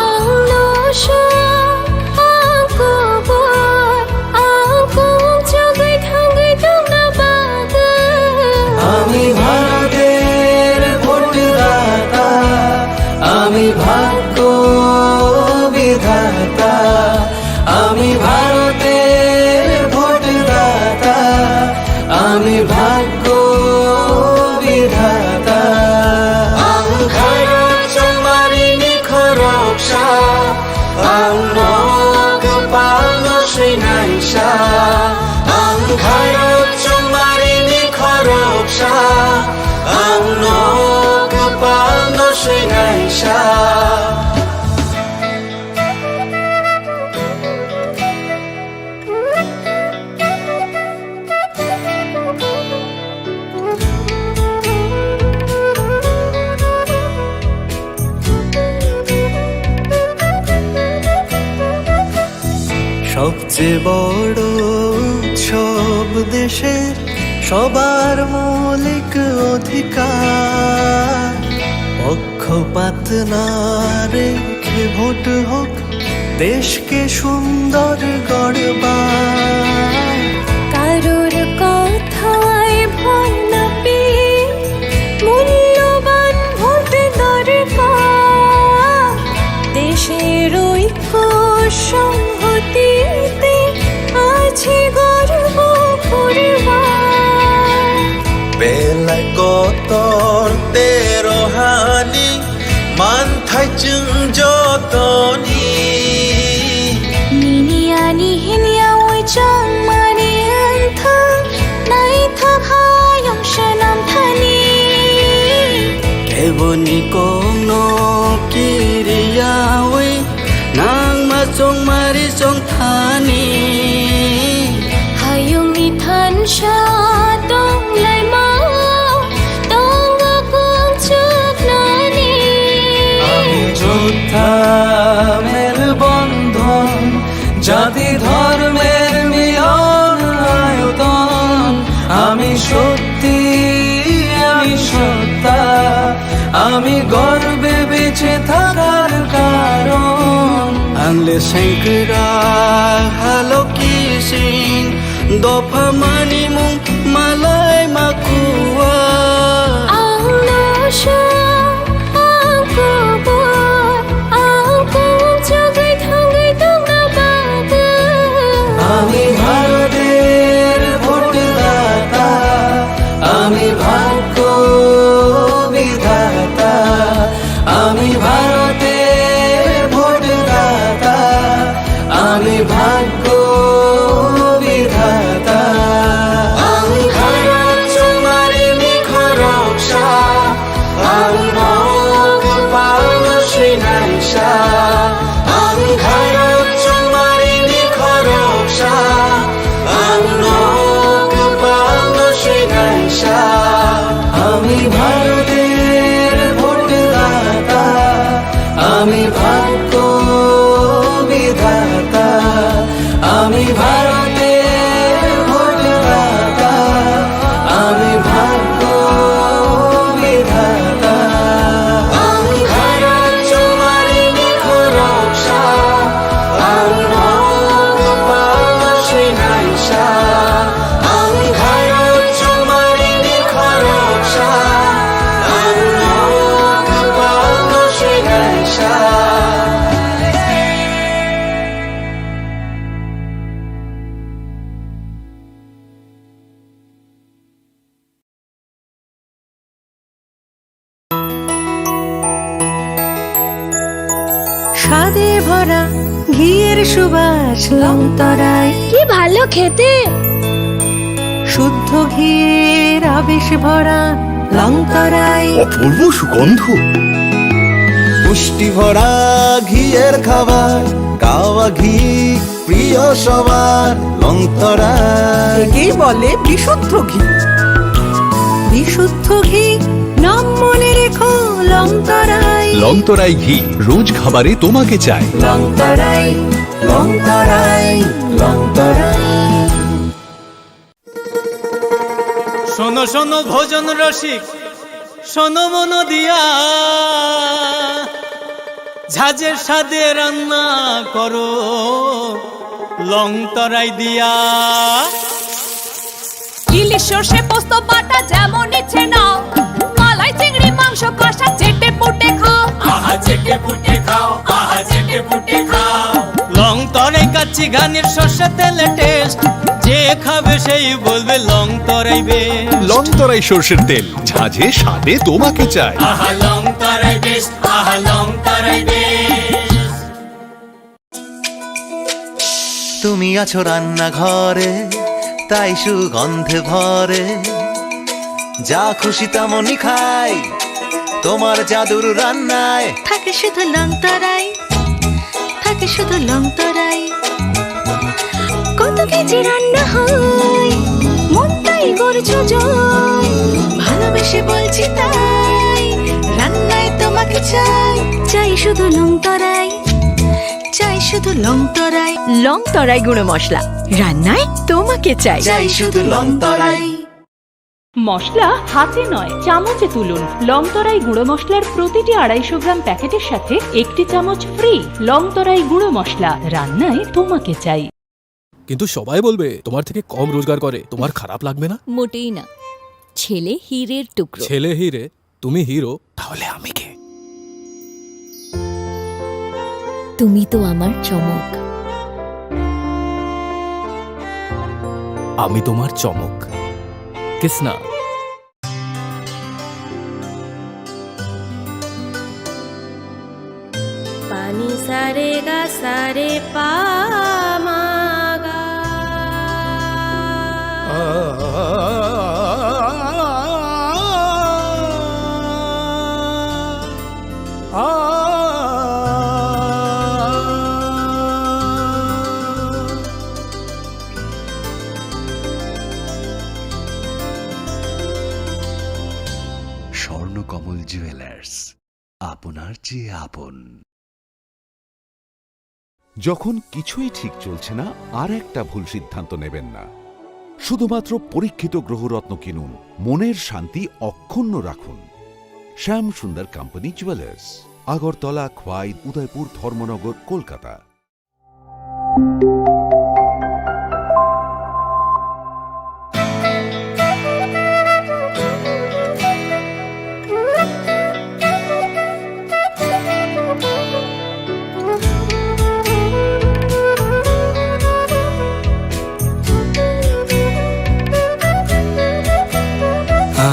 Ang no sha, ang kubur, ang kung chagui thangui tongna bagui. Ami Bharoter bhotdata, ami bhagyo bidhata, ami Bharoter bhotdata, ami bhagyo bidhata. Ang khairok chongmarini khoroksa, ang no kwpalno swinaisa. Ang khairok chongmarini khoroksa, ang no kwpalno swinaisa. সবচেয়ে বড় উৎসব দেশের, সবার মৌলিক অধিকার। পক্ষপাত না রেখে ভোট হোক দেশকে সুন্দর গড়বার। কারোর কথায় ভয় না পেয়ে মূল্যবান ভোট দরকার। দেশের ঐক্য সংহতিতে আছে গর্ব করবার। Belai kotor tei rohani manthai chwng jotoni. Nini ani hinya oi chang mani wngthang, naithok hayung swnam thani. Keboni kokno kiriyawi nangma chongmari chongthani. Hayungni thansa tonglaima tongo kung chuknani. Ami jotha melbondhon, jati dhormer milon ayoton. Ami shokti, ami sotta, ami gorbe beche thakar karon. Ang le sengkrak haloki sing, dopha mani mung malai makua. Ang no sha, ang kubur, ang kung chugwi thangwi tongna bagwi. Ami Bharoter bhotdata, ami bhagyo bidhata, ami Bharoter bhotdata, ami bhagyo bidhata. Ang Bharot chongmarini khoroksa, ang nok palno swinaisa, ang Bharot chongmarini khoroksa, ang nok palno swinaisa. Ami Bharoter bhotdata, ami bhagyo bidhata, ami Bharoter bhotdata, ami bhagyo bidhata. Ang Bharot chongmarini khoroksa, ang nok palno swinaisa, ang Bharot chongmarini khoroksa, ang nok palno swinaisa. স্বাদে ভরা ঘিয়ের সুবাস লংতরাই। কি ভালো খেতে! শুদ্ধ ঘিয়ের আবেশ ভরা লংতরাই। অপূর্ব সুগন্ধ। পুষ্টি ভরা ঘিয়ের খাবার, কাওয়া ঘি প্রিয় সবার, লংতরাই। একেই বলে বিশুদ্ধ ঘি। বিশুদ্ধ ঘি, নাম মনে রেখো, লংতরাই। লংতরাই ঘি, রোজ খাবারে তোমাকে চাই। লংতরাই, লংতরাই, লংতরাই। শোনো, শোনো, ভোজন রসিক, শোনো মন দিয়া, ঝাঁঝের স্বাদে রান্না করো লং তরাই দিয়া। ইলিশ সর্ষে পোস্ত বাটা যেমন ইচ্ছে নাও, মালাই চিংড়ি মাংস কষা চেটে পুটে খাও। আহা চেটে পুটে খাও, আহা চেটে পুটে খাও। লং তরাই কাচ্চি ঘানির সর্ষে তেলে টেস্ট, যে খাবে সেই বলবে লং তরাই বেস্ট। লং তরাই সর্ষের তেল, ঝাঁঝে স্বাদে তোমাকে চাই। আহা লং তরাই বেস্ট, আহা লং তরাই বেস্ট। তুমি আছো রান্নাঘরে, তাই সুগন্ধে ভরে। যা খুশি তেমনই খাই, তোমার জাদুর রান্নায়। থাকে শুধু লং তরাই, থাকে শুধু লং তরাই। কত কেজি রান্না হয়, মনটাই করছো জয়। ভালোবেসে বলছি তাই, রান্নায় তোমাকে চাই। চাই শুধু লং তরাই, চাই শুধু লং তরাই। লং তরাই গুঁড়ো মশলা, রান্নায় তোমাকে চাই। চাই শুধু লং তরাই। মশলা হাতে নয়, চামচে তুলুন। লং তরাই গুঁড়ো মশলার প্রতিটি আড়াইশো গ্রাম প্যাকেটের সাথে একটি চামচ ফ্রি। লং তরাই গুঁড়ো মশলা, রান্নায় তোমাকে চাই। কিন্তু সবাই বলবে তোমার থেকে কম রোজগার করে, তোমার খারাপ লাগবে না? মোটেই না। ছেলে হীরের টুকরো। ছেলে হীরে, তুমি হিরো, তাহলে আমি কে? তুমি তো আমার চমক। আমি তোমার চমক। কিস না? Pani sare ga sare pa ma ga. Swarnakamal jewellers, আপনার চেয়ে আপন। যখন কিছুই ঠিক চলছে না, আর একটা ভুল সিদ্ধান্ত নেবেন না। শুধুমাত্র পরীক্ষিত গ্রহরত্ন কিনুন, মনের শান্তি অক্ষুণ্ণ রাখুন। শ্যাম সুন্দর কোম্পানি জুয়েলার্স, আগরতলা, খোয়াই, উদয়পুর, ধর্মনগর, কলকাতা।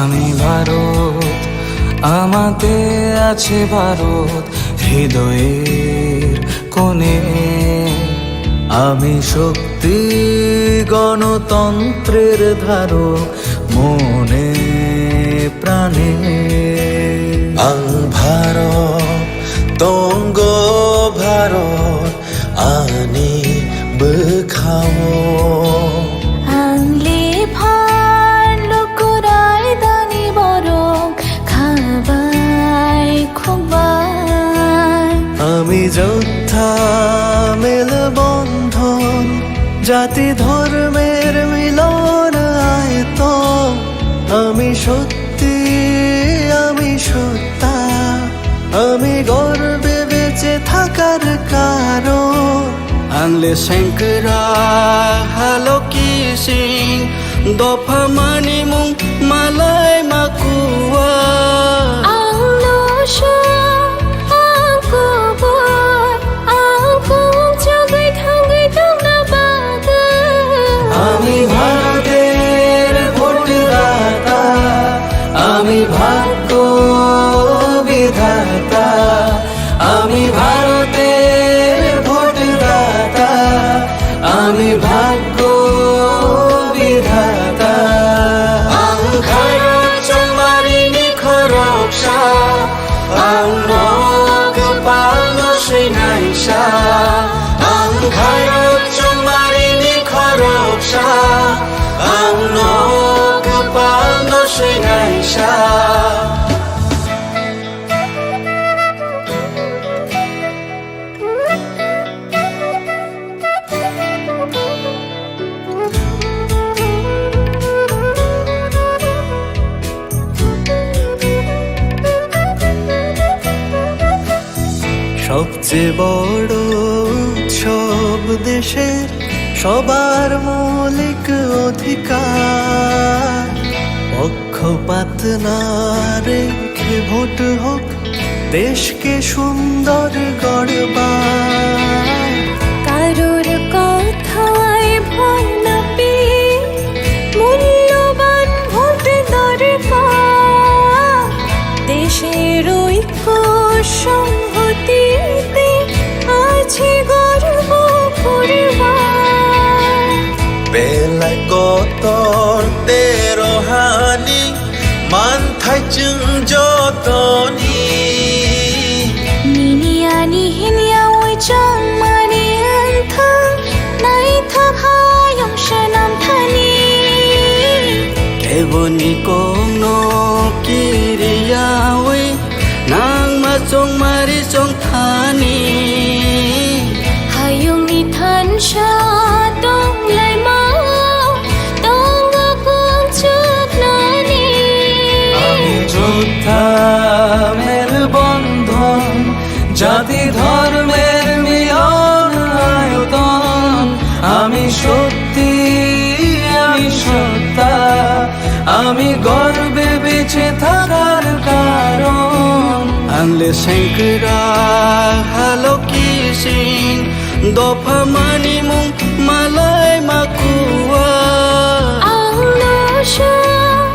আমি ভারত, আমাতে আছে ভারত হৃদয়ের কোণে। আমি শক্তি গণতন্ত্রের ধারক মনে প্রাণে। Ang Bharat, tonggo Bharat, ani bwkhao. Ang le phan lukurai dani borok khabai khumbai. আমি যোদ্ধা মেলবন্ধন, জাতি ধর্মের মিলন আয়তন। আমি সত্যি, আমি সত্তা, আমি গর্বে বেঁচে থাকার কারণ। Ang le sengkra haloki sing, dopha mani mung malai makua. Ang lo sha, ang kubur, ang kum chugui thangui tongna bagwi. আমি ভারতের ভোটদাতা, আমি ভাগ্য বিধাতা, আমি ভারতের ভোটদাতা, আমি ভাগ্য বিধাতা। Ang kharok chongmarini khoroksa, ang nok palno swinaisa. Ang kharok chongmarini khoroksa, ang nok palno swinaisa. সবচেয়ে বড় উৎসব দেশের সবার মৌলিক অধিকার। পক্ষপাত না রেখে ভোট হোক দেশকে সুন্দর গড়বার। কারোর কথায় ভয় না পেয়ে মূল্যবান ভোট দরকার। দেশের ঐক্য সংহতিতে আছে গর্ব করবার। Belai kotor tero hani manthai chwng jotoni. Nini ani hinya oi chongmani wngthang, naithok hayung swnam thani. Keboni kokno kiriyawi nangma chongmari chongthani. Hayungni thansa tonglaima tongo kung chuknani. শ্রদ্ধা মেলবন্ধন, জাতি ধর্মের মিলন আয়তন। আমি সত্যি, আমি সত্তা, আমি গর্বে বেঁচে থাকার কারণ। Ang le sengkra halo kising, dopha manimung malai makua. Ang nosong,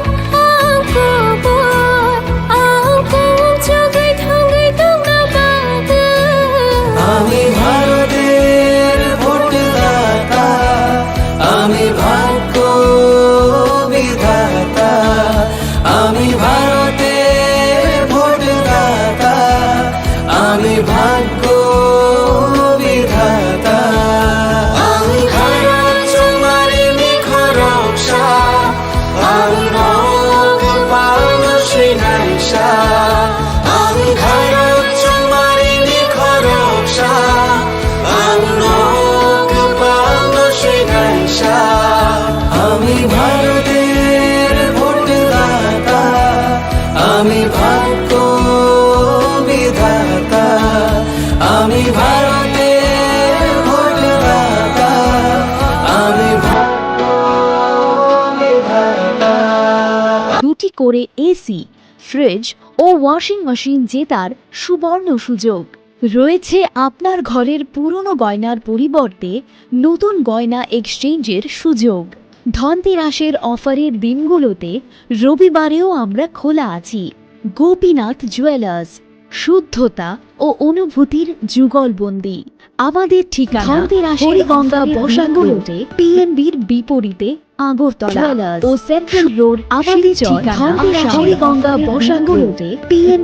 ang kubur, ang kung chugwi thangwi tongna bagwi. আমি ভারতের ভোটদাতা, আমি ভাগ্য বিধাতা। আমি ভারতের ভোটদাতা, আমি ভাগ্য বিধাতা। Ang Bharat chumari ni khoroksa, ang rok pano sinaisa. Ang Bharat chumari ni khoroksa, ang rok pano sinaisa. আমি ভারতের ভোটদাতা, আমি ভাগ্য বিধাতা। আমি ভারতের ভোটদাতা, আমি ভাগ্য বিধাতা। দুটি করে এসি, ফ্রিজ ও ওয়াশিং মেশিন জেতার সুবর্ণ সুযোগ। রয়েছে আপনার ঘরের পুরনো গয়নার পরিবর্তে নতুন গয়না এক্সচেঞ্জের সুযোগ। ধনতেরাসের অফারের দিনগুলোতে রবিবারেও আমরা খোলা আছি। গোপীনাথ জুয়েলার্স, শুদ্ধতা ও অনুভূতির যুগলবন্দি। আমাদের ঠিকানা ধনতেরাসের হরিগঙ্গা অফারের বসাগুলোতে দিনগুলোতে পিএনবির বিপরীতে আগরতলা জুয়েলার্স ও সেন্ট্রাল রোড, আমাদের শিলচর। ঠিকানা ধনতেরাসের হরিগঙ্গা অফারের বসাগুলোতে দিনগুলোতে পিএনবির